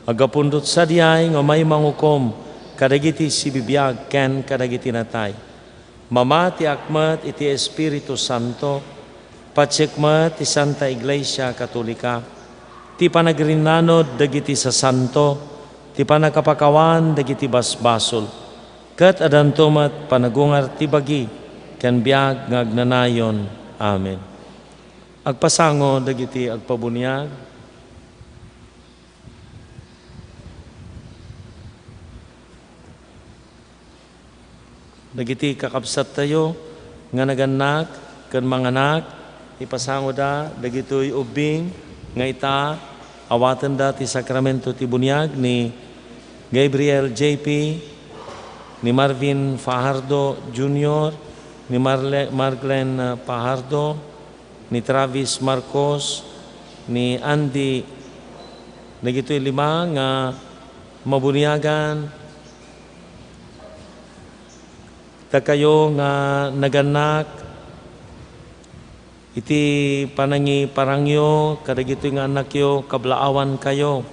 Aggapu sadiay nga umay mangukom kadagiti sibibiag ken kadagiti natay. Mamatiak met iti Espiritu Santo, patiek met ti Santa Iglesia Katolika, ti panagrinnanod dagiti sasanto, ti pannakapakawan dagiti basbasol, ket addanto met panagungar ti bagi ken biag nga agnanayon. Amen. Agpasango dagiti agpabuniag. Dagiti kakabsattayo nga nagannak ken manganak, ipasangoda dagitoy ubbing nga ita, awatenda ti sakramento ti buniag ni Gabriel J P, ni Marvin Fajardo Junior, ni Marle-, Marglen Fajardo, ni Travis Marcos, ni Andy, dagitoy lima nga mabuniagan, dakayo nga nagannak, Iti panangiparangyo kadagitoy nga annakyo, kablaawankayo.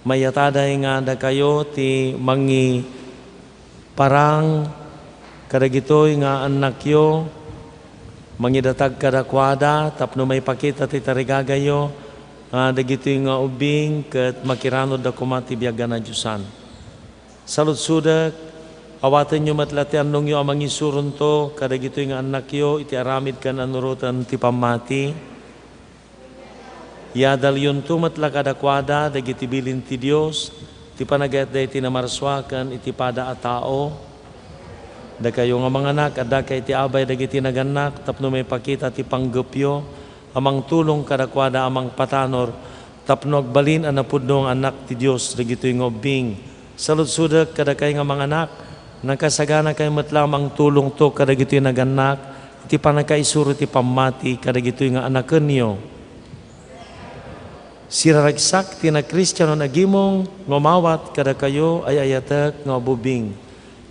Mayataday nga dakayo ti mangiparang kadagitoy nga annakyo, mangidatag kadakuada tapno maipakita ti tarigagayo nga dagitoy nga ubbing ket makiranudda koma ti biag a nadiosan. Saludsodek, awatenyo met la ti annongyo a mangisuronto kadagitoy nga annakyo iti aramid ken annuroten ti pammati. Iyadalyonto met la kadakuada dagiti bilin ti Dios, ti panagayat daytoy a namarsua ken iti pada a tao. Dakayo nga manganak, addaka iti abay dagiti nagannak tapno maipakita ti panggepyo a mangtulong kadakuada a mangpatanor tapno agbalin a napudno nga annak ti Dios dagitoy nga ubbing. Saludsodek kadakay nga manganak, nakasaganakay met la a mangtulongto kadagitoy nagannak iti pannakaisuro ti pammati kadagitoy nga annakenyo. Siraragsak ti nakristianon a gimong nga umawat kadakayo, ay-ayatek nga ubbing.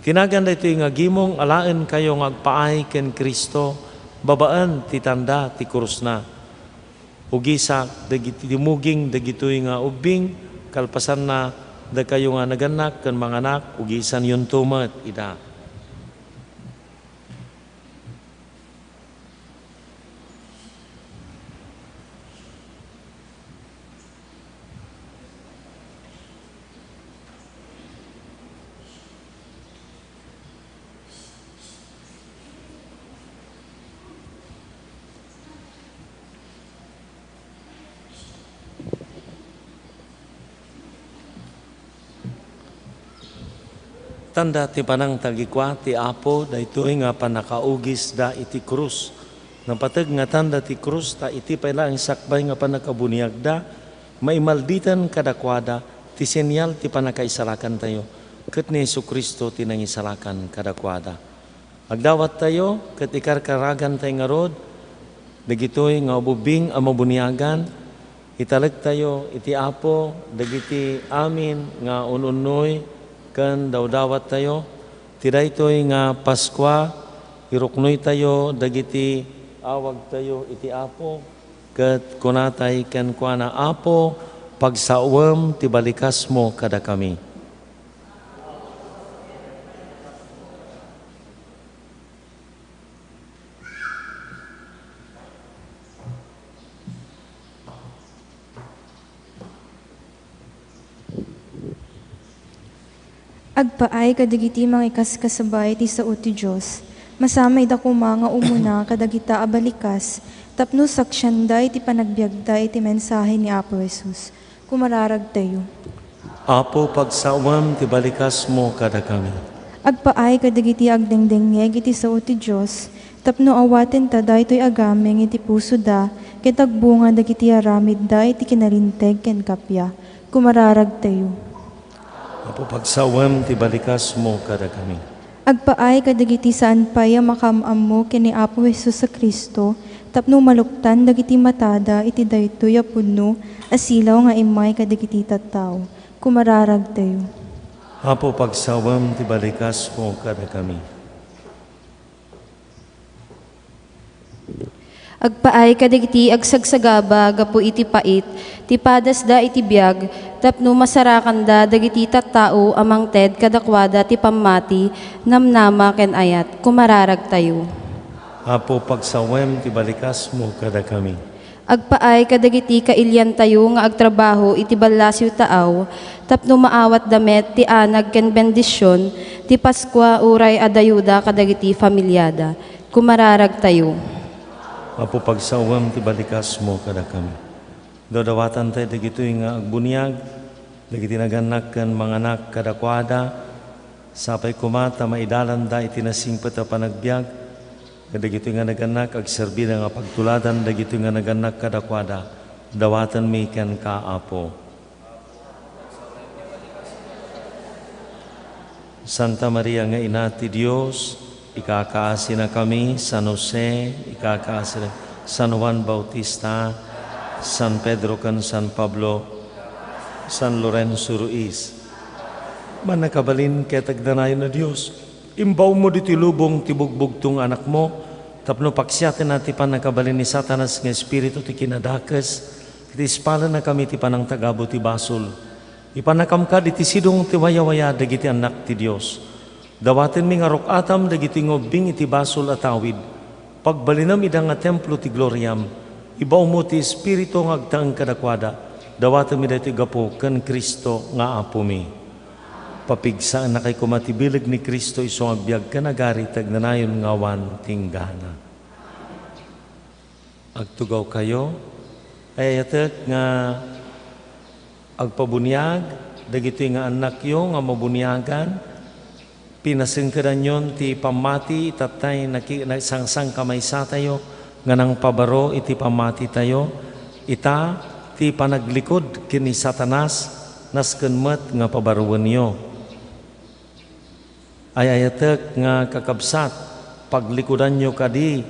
Ti nagan daytoy nga gimong, alaenkayo nga agpaay ken Cristo babaen ti tanda ti krusna. Ugisak dagiti dimuging dagitoy nga ubbing, kalpasanna, dakayo nga nagannak ken manganak, ugisanyonto met ida. Tanda ti panangtalgikua ti Apo, daytoy nga pannakaugisda iti krus. Napateg nga tanda ti krus, ta iti pay laeng sakbay nga pannakabuniagda, maimalditen kadakuada ti senial ti pannakaisalakantayo, ket ni Jesu-Cristo ti nangisalakan kadakuada. Agdawattayo ket ikarkaragantay ngarud dagitoy nga ububbing a mabuniagan. Italektayo iti Apo dagiti amin nga un-unnoy ken dawdawattayo. Ti daytoy nga Paskua, iruknoytayo dagiti awagtayo iti Apo, ket kunatay kenkuana, Apo, pagsaoem ti balikasmo kadakami. Agpaay kadagiti mangikaskasaba iti sao ti Dios. Masamayda koma nga umuna kadagita a balikas tapno saksianda iti panagbiagda iti mensahe ni Apo Jesus. Kumararagtayo. Apo, pagsaoem ti balikasmo kadakami. Agpaay kadagiti agdengdengngeg iti sao ti Dios, tapno awatenta daytoy a gameng iti pusoda, ket agbunga dagiti aramidda iti kinalinteg ken kappia. Kumararagtayo. Apo, pagsaoem ti balikasmo kadakami. Agpaay kadagiti saan pay a makaam-ammo ken ni Apo Jesus a Cristo, tapno maluktan dagiti matada iti daytoy a pudno a silaw nga immay kadagiti tattao. Kumararagtayo. Apo, pagsaoem ti balikasmo kadakami. Agpaay kadagiti agsagsagaba gapu iti pait ti padasda iti biag, tapno masarakanda dagiti tattao a mangted kadakuada ti pammati, namnama, ken ayat. Kumararagtayo. Apo, pagsaoem ti balikasmo kadakami. Agpaay kadagiti kailiantayo nga agtrabaho iti ballasiw taaw, tapno maawatda met ti anag ken bendision ti Paskua uray adayoda kadagiti familiada. Kumararagtayo. Apo, pagsaoem ti balikasmo kadakami. Dawdawatantayo dagitoy nga agbuniag, dagiti nagannak ken manganak kadakuada, sapay koma ta maidalanda iti nasingpet a panagbiag, ket dagitoy nga nagannak, agserbida nga pagtuladan dagitoy nga nagannak kadakuada. Dawatenmi kenka, Apo. Santa Maria nga Ina ti Dios, ikakaasinakami, San Jose, ikakaasina, San Juan Bautista, San Pedro ken San Pablo, San Lorenzo Ruiz. Mannakabalin ket agnanayon a Dios, imbaonmo ditoy lubong ti bugbugtong anakmo, Tapno paksiatenna ti pannakabalin ni Satanas nga espiritu ti kinadakes, iti ispalennakami ti panangtagabo ti basol. Ipannakam kad iti sidong ti wayawaya dagiti annak ti Dios. Dawatenmi nga ruk-atam dagiti nga ubbing iti basol a tawid. Pagbalinem ida nga templo ti gloriam. Ibaonmo ti espiritu nga agtaeng kadakuada. Dawatenmi daytoy gapu ken Cristo nga Apomi. Papigsaennakay koma ti bileg ni Cristo isu nga agbiag ken agari ti agnanayon nga awan tinggana. Agtugawkayo. Ay-ayatek nga agpabuniag dagitoy nga annakyo nga mabuniagan. Pinasengkedanyon ti pammati, itattay naki-, nasangsangkamaysatayo nga nangpabaro iti pammatitayo. Ita ti panaglikod ken ni Satanas, nasken met nga pabaroenyo. Ay-ayatek nga kakabsat, paglikudanyo kadi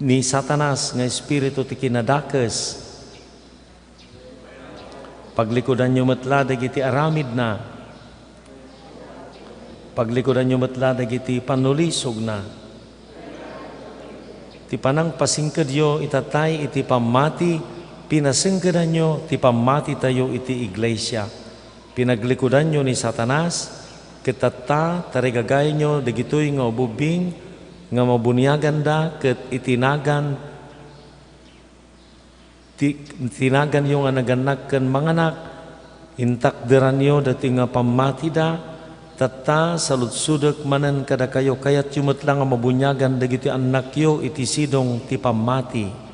ni Satanas nga espiritu ti kinadakes. Paglikudanyo met la dagiti aramidna. Paglikudanyo met la dagiti pannulisogna. Ti panangpasingkedyo itattay iti pammati, pinasingkedanyo ti pammatitayo iti iglesia. Pinaglikudanyo ni Satanas, ket tatta, tarigagayonyo dagitoy nga ububbing nga mabuniaganda ket iti nagan ti, ti naganyo nga nagannak ken manganak, intakderanyo datoy nga pammatida, tatta, saludsodek manen kadakayo, kayatyo met la nga mabuniagan dagiti annakyo iti sidong ti pammati.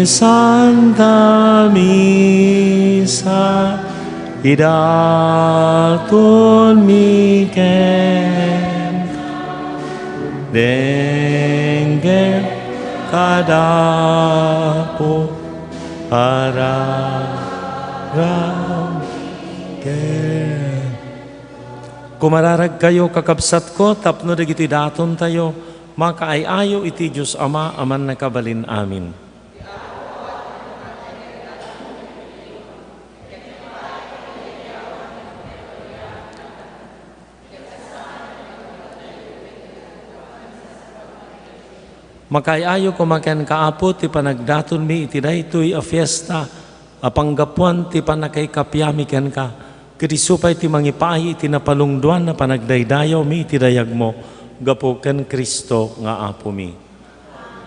Santa Misa, idaton mi ken denggen kadapo para ken. Kumararagkayo, kakabsatko, tapno dagiti datontayo makaay-ayo iti Dios Ama a Mannakabalin-amin. Makaay-ayo koma kenka, Apo, ti panagdatonmi iti daytoy a fiesta a panggapuan ti pannakaikapiami kenka, ket isu pay ti mangipaay iti napalungdoan a panagdaydayawmi iti dayagmo gapu ken Cristo nga Apomi.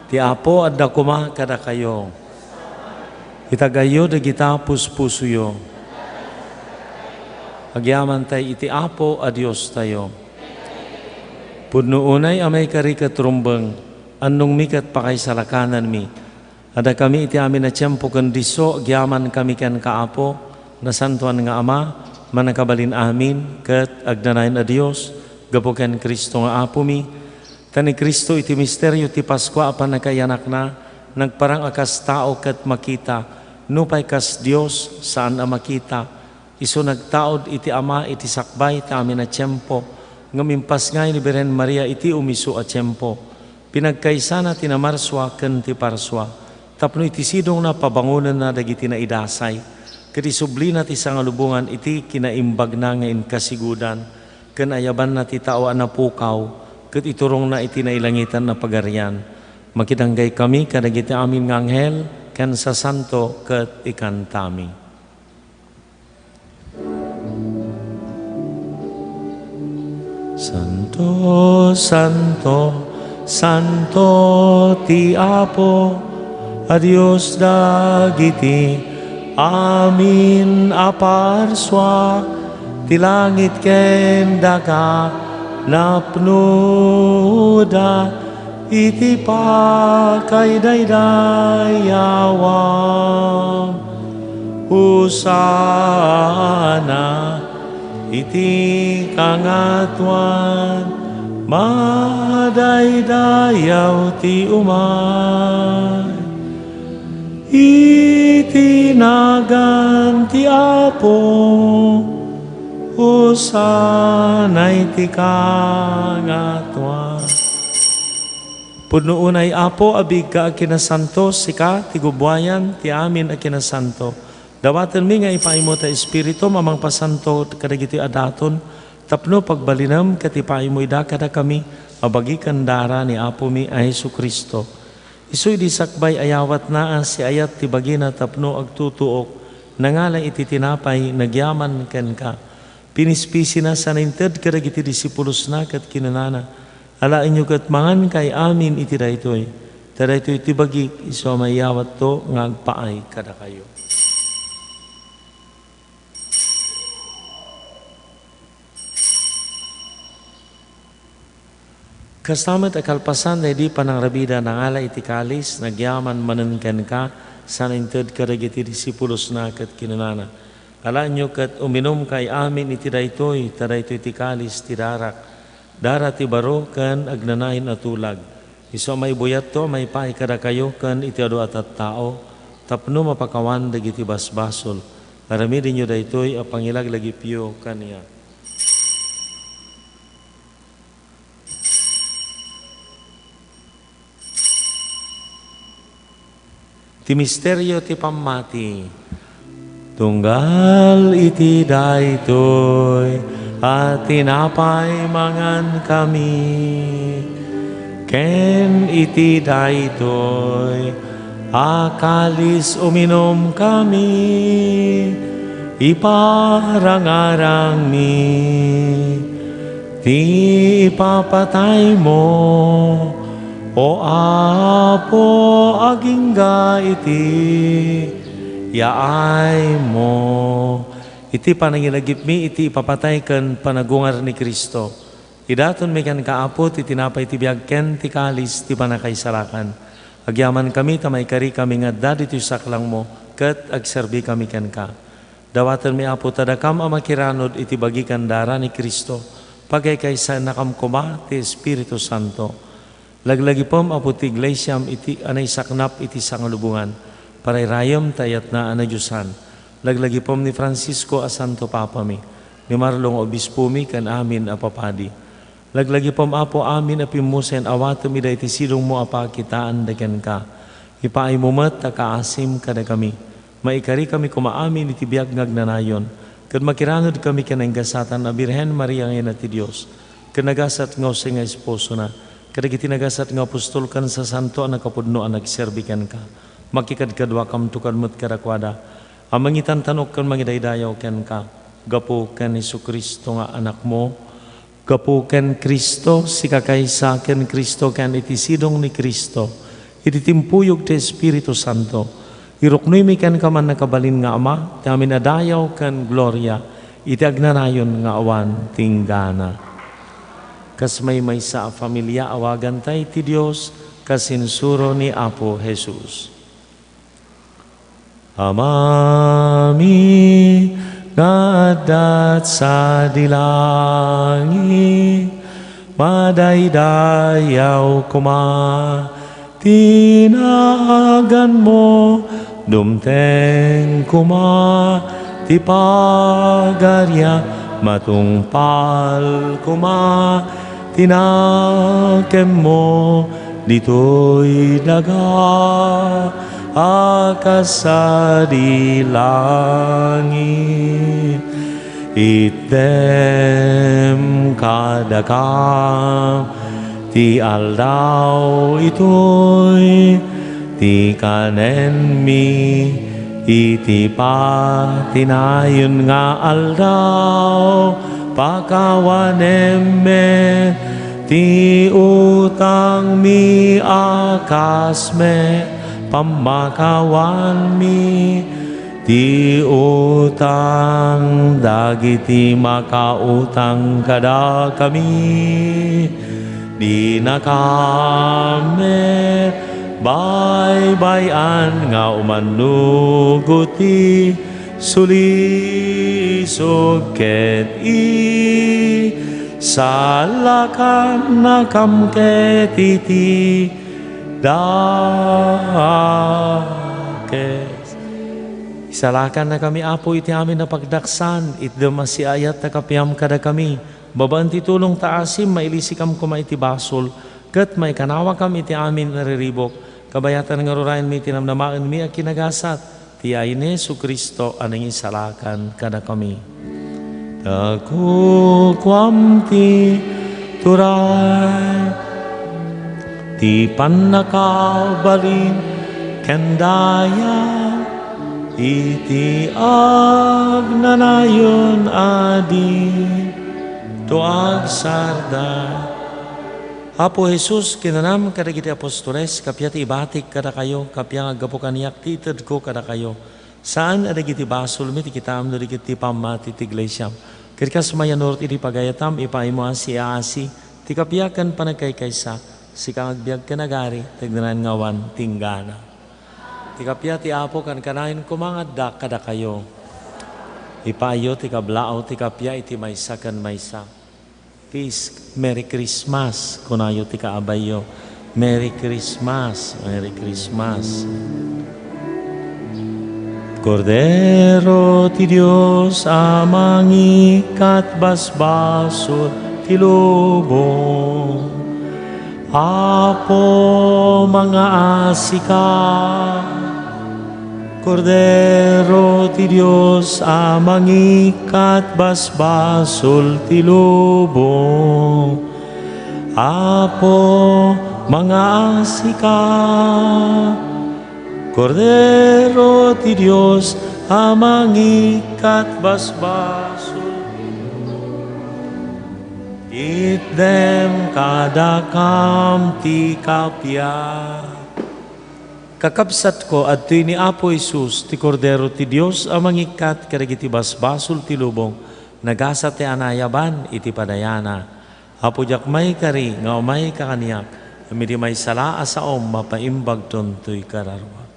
Ti Apo adda koma kadakayo. Itagayyo dagita puspusoyo. Agyamantay iti Apo a Diostayo. Pudno unay a maikari ket rumbeng, annongmi ket pakaisalakananmi. Addakami iti amin a tiempo ken disso, agyamankami kenka, Apo, Nasantoan nga Ama, Mannakabalin-amin, ket agnanayon a Dios, gapu ken Cristo nga Apomi. Ta ni Cristo iti misterio ti Paskua a pannakaiyanakna, nagparang a kas tao ket makita, nupay kas Dios, saan a makita. Isu nagtaud iti Ama iti sakbay ti amin a tiempo, ngem impasngay ni Birhen Maria iti umisu a tiempo. Pinagkaysana ti namarsua ken ti parsua, tapno iti sidongna pabangonenna dagiti naidasay, ket isublina ti sangalubongan iti kinaimbagna nga inkasigudan, ken ayabanna ti tao a napukaw, ket iturongna iti nailangitan a pagarian. Makidanggaykayo kadagiti amin nga anghel ken sasanto ket ikantami. Santo, santo, santo ti Apo a Dios dagiti amin a parsua, ti langit ken daga napnoda iti pakaidaydayawan. Hosanna iti kangatoan, madaydayaw ti umay iti nagan ti Apo. Hosanna iti kangatoan. Pudno unay, Apo, a biigka a kinasanto, sika ti gubuayan ti amin a kinasanto. Dawatenmi nga ipaaymo ta Espiritum a mangpasanto kadagiti a daton, tapno pagbalinem ket ipaaymo ida kadakami a bagi ken dara ni Apomi a Jesu-Cristo. Isu idi sakbay a yawatna a siayat ti bagina tapno agtutuok, nangala iti tinapay, nagyaman kenka. Pinispisina sana inted kadagiti disipulosna ket kinunana, Alaenyo ket mangankay amin iti daytoy, ta daytoy ti bagik isu a maiyawatto nga agpaay kadakayo. Kasta met a kalpasan daydi panangrabida, nangala iti kalis, nagyaman manen kenka, sana inted kadagiti disipulosna ket kinunana, Alaenyo ket uminumkay amin iti daytoy, ta daytoy ti kalis ti darak, dara ti baro ken agnanayon a tulag. Isu a maibuyatto a maipaay kadakayo ken iti adu a tattao tapno mapakawan dagiti basbasol. Aramidenyo daytoy a pangilaglagipyo kaniak. Ti misterio ti pammati. Tunggal iti daytoy a tinapay mangankami, ken iti daytoy a kalis uminumkami, iparangarangmi ti ipapataymo, O Apo, agingga iti yaaymo. Iti panangilagipmi iti ipapatay ken panagungar ni Cristo, idatonmi kenka, Apo, ti tinapay ti biag ken ti kalis ti pannakaisalakan. Agyamankami ta maikarikami nga adda ditoy saklangmo ket agserbikami kenka. Dawatenmi, Apo, ta dakam a makiranod iti bagi ken dara ni Cristo, pagaykaysaennakam koma ti Espiritu Santo. Laglagipem, Apo, ti iglesiam iti a naisaknap iti sangalubongan. Parairayem ta ayatna a nadiosan. Laglagipem ni Francisco a Santo Papami, ni Marlo nga Obispomi, ken amin a papadi. Laglagipem, Apo, amin a pimmusen, awatem ida iti sidongmo a pakitaanda kenka. Ipaaymo met a kaasim kadakami. Maikarikami koma amin iti biag nga agnanayon, ket makiranudkami ken naingasatan a Birhen Maria nga Ina ti Dios, ken nagasat nga Jose nga esposona, kadagiti nagasat nga apostol ken sasanto a nakapudno a nagserbi kenka. Makikadkaduakamto kadi met kadakuada, a mangitantanok ken mangidaydayaw kenka, gapu ken Jesu-Cristo nga Anakmo, gapu ken Cristo, sika kaysa ken Cristo, ken iti sidong ni Cristo, iti timpuyog ti Espiritu Santo, iruknoymi kenka, mannakabalin nga Ama, ti amin a dayaw ken gloria iti agnanayon nga awan tinggana. Kas maymaysa a familia, awagantay ti Dios kas insuro ni Apo Jesus. Amami nga adda sadi langit, madaydayaw koma ti naganmo, dumteng koma ti pagariam, matungpal koma ti nakemmo ditoy daga a kas sadi langit. Itdem kadakam ti aldaw itoy, ti kanenmi iti patinayon nga aldaw, pakawanem met ti utangmi a kas met pammakawanmi ti utang dagiti makautang kadakami. Dinakam met baybay-an nga umannugot ti sulisog ket isalakannakam ket iti dakes. Isalakannakami, Apo, iti amin a pagdaksan, itdem a siaayat ta kapiam kadakami. Babaen ti tulong ta asim, mailisikam koma iti basol, ket maikanawakam iti amin a riribuk. Kabayatan nga rurayenmi ti namnamaenmi a kinagasat, ti yayen ni Jesu-Cristo a nangisalakan kadakami. Ta kukuam ti turay, ti pannakabalin ken daya iti agnanayon a di to agsarda. Apo Jesus, kinunam kadagiti apostoles, kappia ti ibatik kadakayo, kappia nga aggapu kaniak ti itedko kadakayo. Saan a dagiti basolmi ti kitaem no di ket ti pammati ti iglesiam. Ket kas mayanurot iti pagayatam, ipaaymo a siaasi ti kappia ken panagkaykaysa, sika nga agbiag ken agari, ti agnanayon nga awan tinggana. Ti kappia ti Apo kankanayon koma nga adda kadakayo. Ipaayyo ti kablaaw ti kappia iti maysa ken maysa. Peace, Merry Christmas, kunayo ti kaabayyo. Merry Christmas, Merry Christmas. Kordero ti Dios a mangikkat basbasol ti lubong. Apo, mangaasika. Kordero ti Dios a mangikkat basbasol ti lubong. Apo, mangaasika. Kordero ti Dios a mangikkat basbasol ti lubong. Itdem kadakam ti kappia. Kakabsatko, adtoy ni Apo Jesus, ti Kordero ti Dios a mangikkat kadagiti basbasol ti lubong, nagasat ti anayaban iti padayana. Apo, diak maikari nga umayka kaniak, Ngem idi maisala a saom, mapaimbagton toy kararua.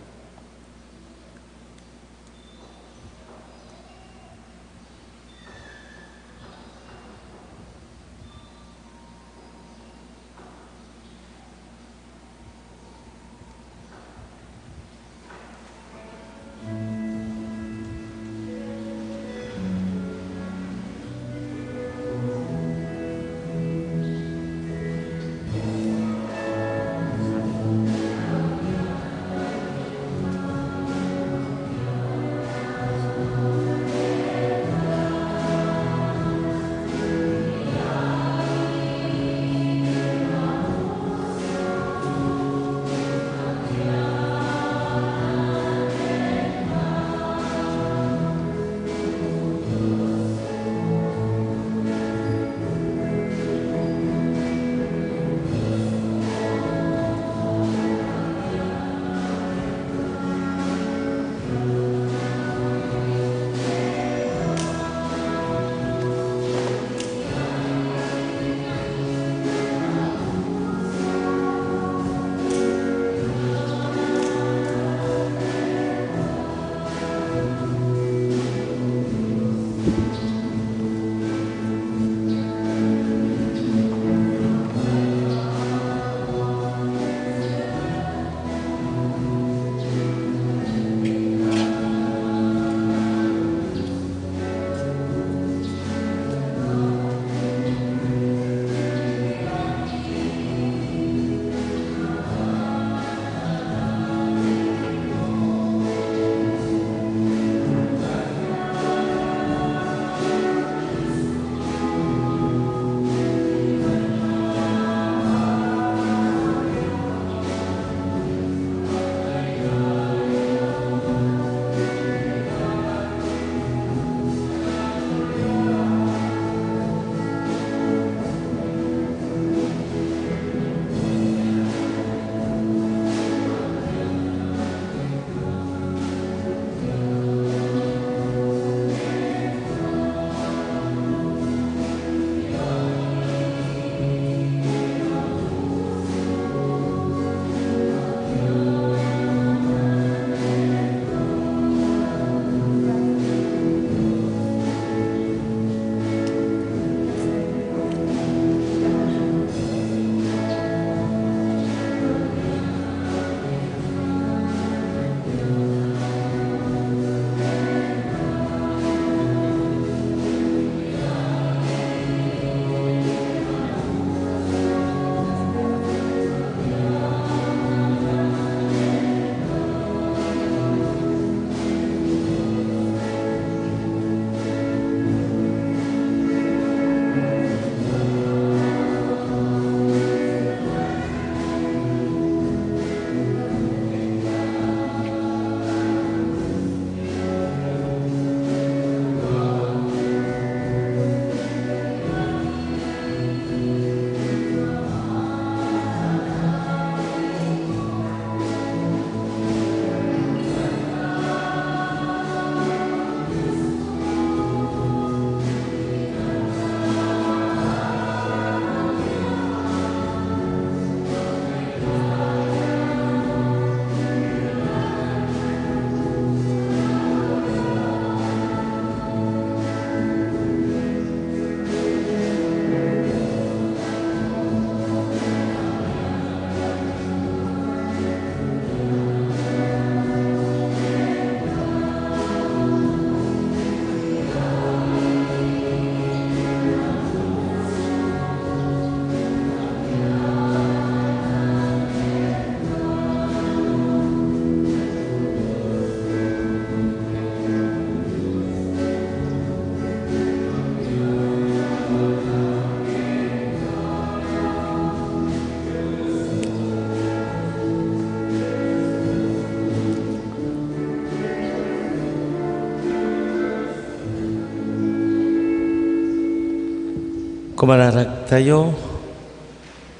Kumararagtayo.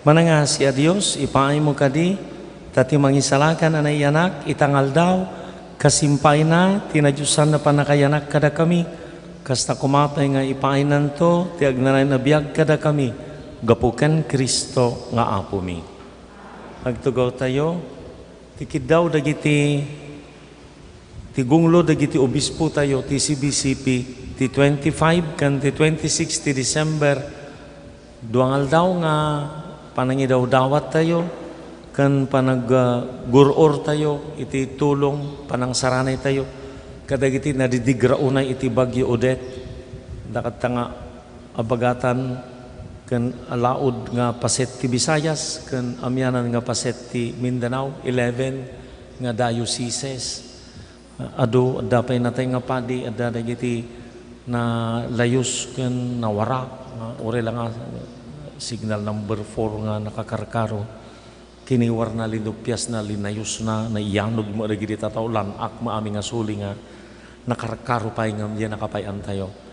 Manangasi a Dios, ipaaymo kadi, ta ti mangisalakan a naiyanak ita nga aldaw, kasimpaayna ti nadiosan a pannakayanak kadakami, kasta koma pay nga ipaaynanto ti agnanayon a biag kadakami, gapu ken Cristo nga Apomi. Agtugawtayo ti kiddaw dagiti, ti gunglo dagiti obispotayo ti C B C P ti twenty-five ken ti twenty-six ti December, dua nga aldaw nga panangidawdawattayo ken panaggur-ortayo iti tulong panangsaranaytayo kadagiti nadidigraunay iti Bagyo Odette. Dakatta nga abagatan ken alaud nga paset ti Visayas ken amianan nga paset ti Mindanao, eleven nga dioceses. Adu, adda pay natay nga padi, adda dagiti nalayus ken nawarak, nga uray la nga signal number four nga nakakarkaro. Kiniwarna, linuppiasna, linayusna, naiyanog met dagiti tattao, lan-ak met amin nga suli nga nakarkaro pay ngem diay nakapay-antayo.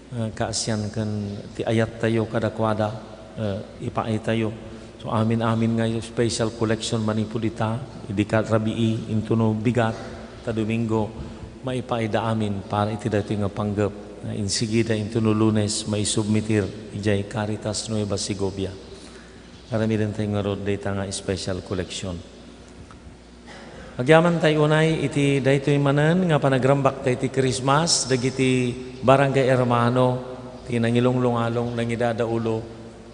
Eh, kaasian ken ti ayattayo kadakuada, eh, ipaaytayo. So, amin-amin nga special collection manipud ita, idi ka rabii, intono bigat, ta Domingo, maipaayda amin para iti daytoy nga panggep. Eh, insigida intono Lunes, maisubmitir idiay Caritas Nueva Segovia. Aramidentayo ngarud dayta nga special collection. Agyamantay unay iti daytoy manen nga panagrambakta iti Christmas dagiti barangay hermano ti nangilunglungalong, nangidadaulo,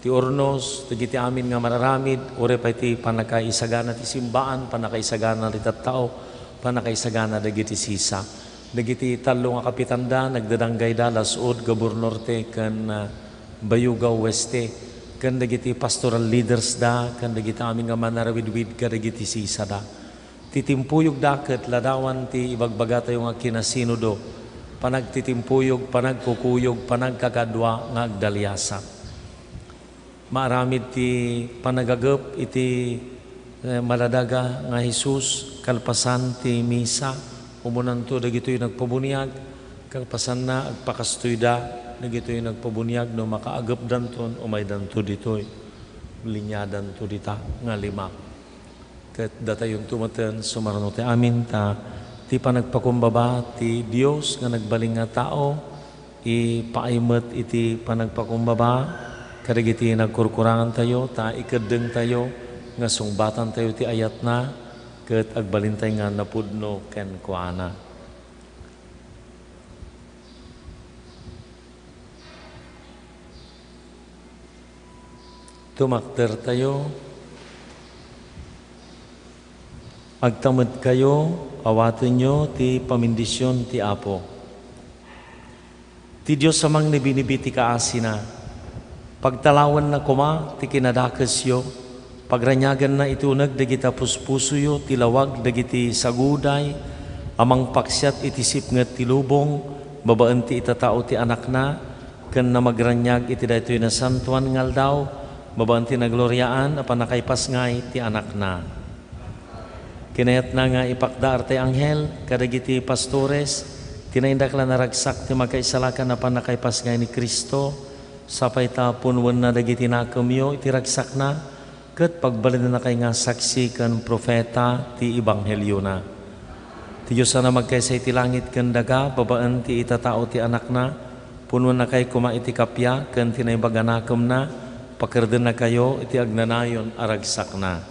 ti urnos, dagiti amin nga mararamid, uray pay ti pannakaisagana ti simbaan, pannakaisagana ti tattao, pannakaisagana dagiti sisa. Dagiti tallo nga kapitanda, nagdadanggayda, Las-ud, Gobernador Norte, ken, ah, Bayugaw Oeste, ken dagiti pastoral leaders da, ken dagiti amin nga manarawidwid kadagiti sisada. Ti timpuyogda ket ladawan ti ibagbagatayo nga kinasinodo, panagtitimpuyog, panagkukuyog, panagkakadua nga agdaliasat. Maaramid ti panagagep iti, eh, maladaga nga Jesus kalpasan ti misa. Umunanto dagitoy nagpabuniag, kalpasanna, agpakastoyda dagitoy nagpabuniag no makaagepdanton, umaydanto ditoy, liniadanto dita nga lima. Ket datayonto metten, sumarno ti amin, ta ti panagpakumbaba ti Dios nga nagbalin nga tao, ipaay met iti panagpakumbaba kadagiti nagkurkurangantayo, ta ikeddengtayo nga sungbatantayo ti ayatna, ket agbalintay nga napudno kenkuana. Tumakdertayo. Agtamedkayo, awatenyo ti pamindisyon ti Apo. Ti Dios a mangnibinibi ti kaasina, pagtalawenna koma ti kinadakesyo, pagraniaganna iti uneg dagiti puspusoyo ti lawag dagiti saguday a mangpaksiat iti sipnget ti lubong babaen ti itatao ti Anakna, ken namagraniag iti daytoy nasantoan nga aldaw babaen ti nagloriaan a pannakaipasngay ti Anakna. Kinayatna nga ipakdaar ti anghel kadagiti pastores ti naindaklan a ragsak ti makaisalakan a pannakaipasngay ni Cristo, sapay ta punwenna dagiti nakemyo iti ragsakna, ket pagbalindakay nga saksi ken profeta ti ebangheliona. Ti Dios a namagkaysa iti langit ken daga, babaen ti itatao ti Anakna, punwennakay koma iti kappia ken ti naimbag a nakemna, pakerdennakayo iti agnanayon a ragsakna.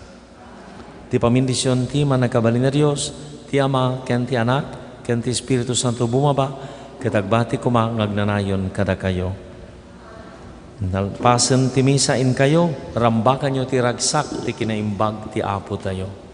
Ti pamindisyon ti Mannakabalin a Dios, ti Ama, ken ti Anak, ken ti Espiritu Santo bumaba, ket agbati koma nga agnanayon kadakayo. Nalpasen ti misa, inkayo, rambakanyo ti ragsak ti kinaimbag ti Apotayo.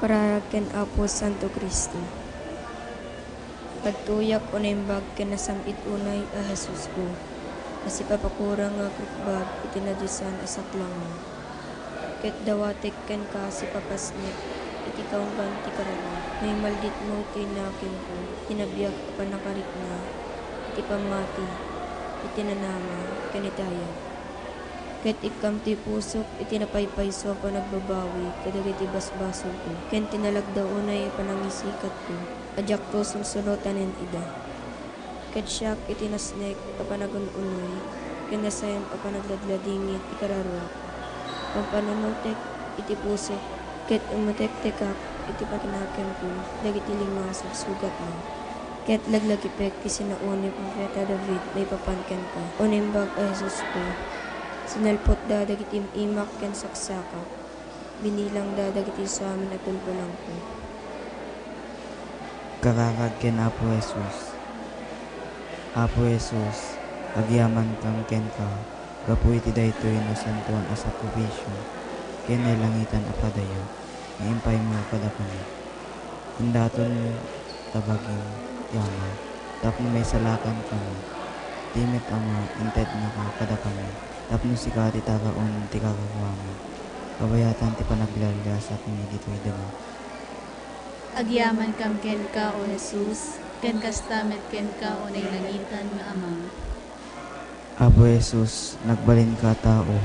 Pararag ken Apo Santo Cristo. Agtuyak o naimbag ken nasam-it unay a Jesusko, a sipapakurang nga agrukbab iti nadiosan a saklangmo. Ket dawatek kenka a sipapasnek iti kaunggan ti kararua. Naimalditmo ti nakenko, ti nabiag a pannakarikna, iti pammati, iti nanama, ken iti ayab. Ket ikkam ti pusok iti napaypayso a panagbabawi kadagiti basbasolko, ken ti nalagda unay a panangisikatko a diakto sumsunotanen ida. Ket siak iti nasnek a panagun-unoy, ken nasaem a panagladladingit ti kararuak. Pampanunotek iti pusok, ket umutektekak iti panakinakenko dagiti lima a sugsugatmo. Ket laglagipek ti sinao ni Profeta David maipapan kenka. O Naimbag a Jesusko, sinalpotda dagiti im-imak ken saksakak. Binilangda dagiti samin a tulbolangko. Kararag ken Apo Jesus. Apo Jesus, agyamankam kenka gapu iti daytoy nasantoan a sakrifisio ken nailangitan a padayo nga impaymo kadakami. Indatonmo ta bagim ti Ama tapno maisalakan kami. Ti met Ama, intednaka kadakami tapno sika ti taraon ti kararuami. Kabayatan ti panaglalasatmi ditoy daga. Agyamankam kenka, O Jesus, ken kasta met kenka, O nailangitan nga Ama. Apo Jesus, nagbalinka a tao,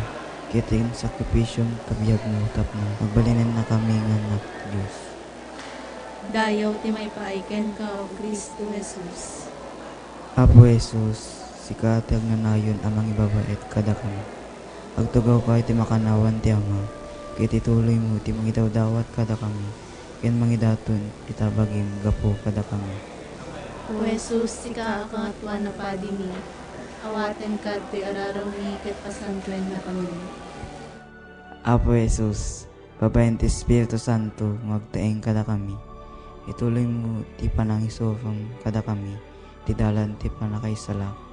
ket insakripisom ti biagmo tapno agbalinennakami nga annak ti Dios. Dayaw ti maipaay kenka, O Cristo Jesus. Apo Jesus, sika ti agnanayon a mangibabaet kadakami. Agtugawka iti makannawan ti Ama, ket ituloymo ti mangidawdawat kadakami, ken mangidaton ita bagim gapu kadakami. O Jesus, sika a Kangatoan a Padimi, awatenka ditoy ararawmi ket pasantuennakami. Apo Jesus, babaen ti Espiritu Santo nga agtaeng kadakami, ituloymo ti panangisurom kadakami ti dalan ti pannakaisalakan.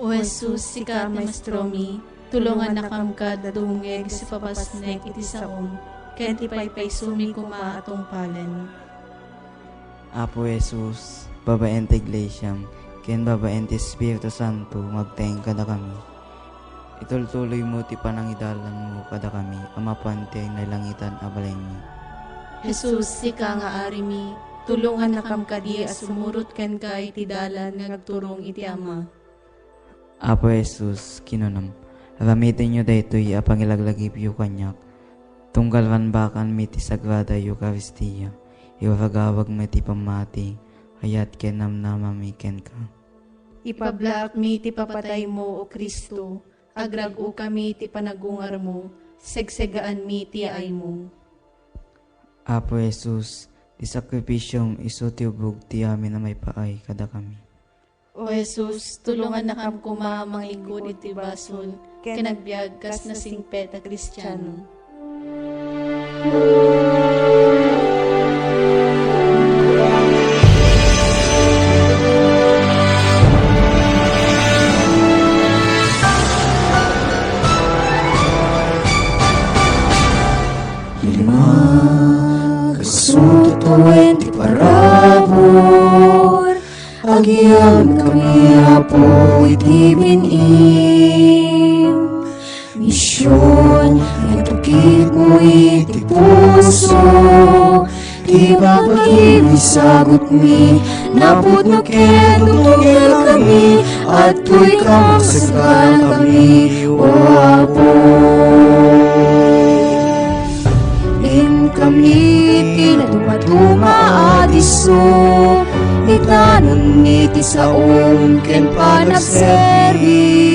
O Jesus, sika ti Maestromi, tulongannakam kad a dumngeg iti sipapasnek iti saom, ken ti paypaysomi koma a tungpalen. Apo Jesus, babaen ti Iglesiam, ken babaen ti Espiritu Santo nga agtaeng kadakami, itultuloymo ti panangidalanmo kadakami a mapan ti nailangitan a balaymi. Jesus, sika nga Arimi, tulongannakam kadi a sumurot kenka iti dalan nga agturong iti Ama. Apo Jesus, kinunam, aramidenyo daytoy a pangilaglagipyo kaniak, tunggal rambakanmi ti Sagrada Eukaristia, iwaragawagmi ti pammati, ayat ken namnamami kenka. Ipablaakmi ti papataymo, O Cristo, agrag-okami ti panagungarmo, segsegaanmi ti yaaymo. Apo Jesus, ti sakrifisiom isu ti ubog ti amin a maipaay kadakami. O Jesus, tulongannakam koma a manglingkud iti basol ken agbiag kas nasingpet a Kristiano. Lima, kasu ti tawen ti parabur, agyamankami, Apo, iti bin-im. Mision, nga itukitmo iti puso, ti babagim isagutmi, napudno ken gutonggerkami, adtoy ka magsagana kami, O Apo. Inkami ti nadumaduma a disso, itanonmi ti saom ken panagserbi.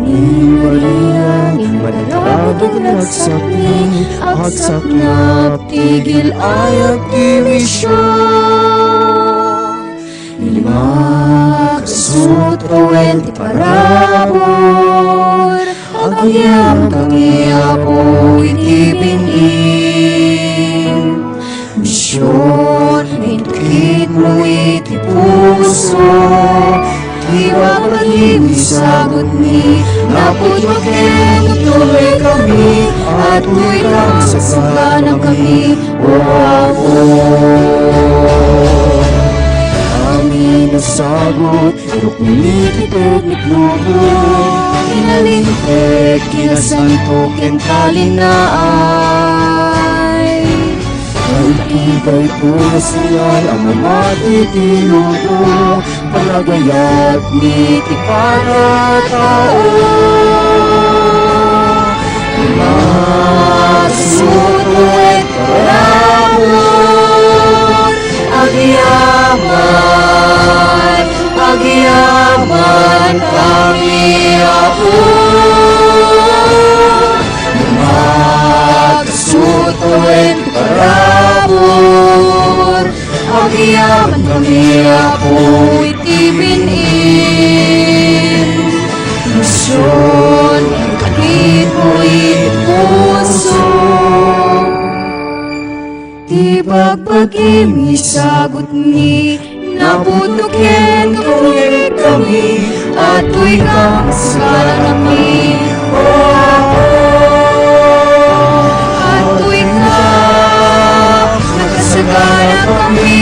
Ni Maria, ni Madadagag nagsakni, agsaknap ti gil-ayat ti mision. Lima, kasu ti tawen ti parabur, agyamankami, Apo, iti bin-im. Mision, itukitmo iti puso, Ibabagim isagutmi, napudno ken tuloy kami, at tuloy kang sagana kami, O Apo. Amin a sagut, rukni ti teknik lumo, inalintek, kinasanto, ken talinaay. Ay, kayto nga signal a mamati ti lumo, panagayat ni ti panatao. Masuto iti parabur, agyaman, agyaman kami, Apo. Masuto iti parabur, agyaman kami, Apo, iti bin-im. Nasion, kanipo iti puso. Ti bagbagim isagutmi, napudno ken kami, at tuloy kang sagana kami, O Apo. At tuloy ka, nakasagana kami,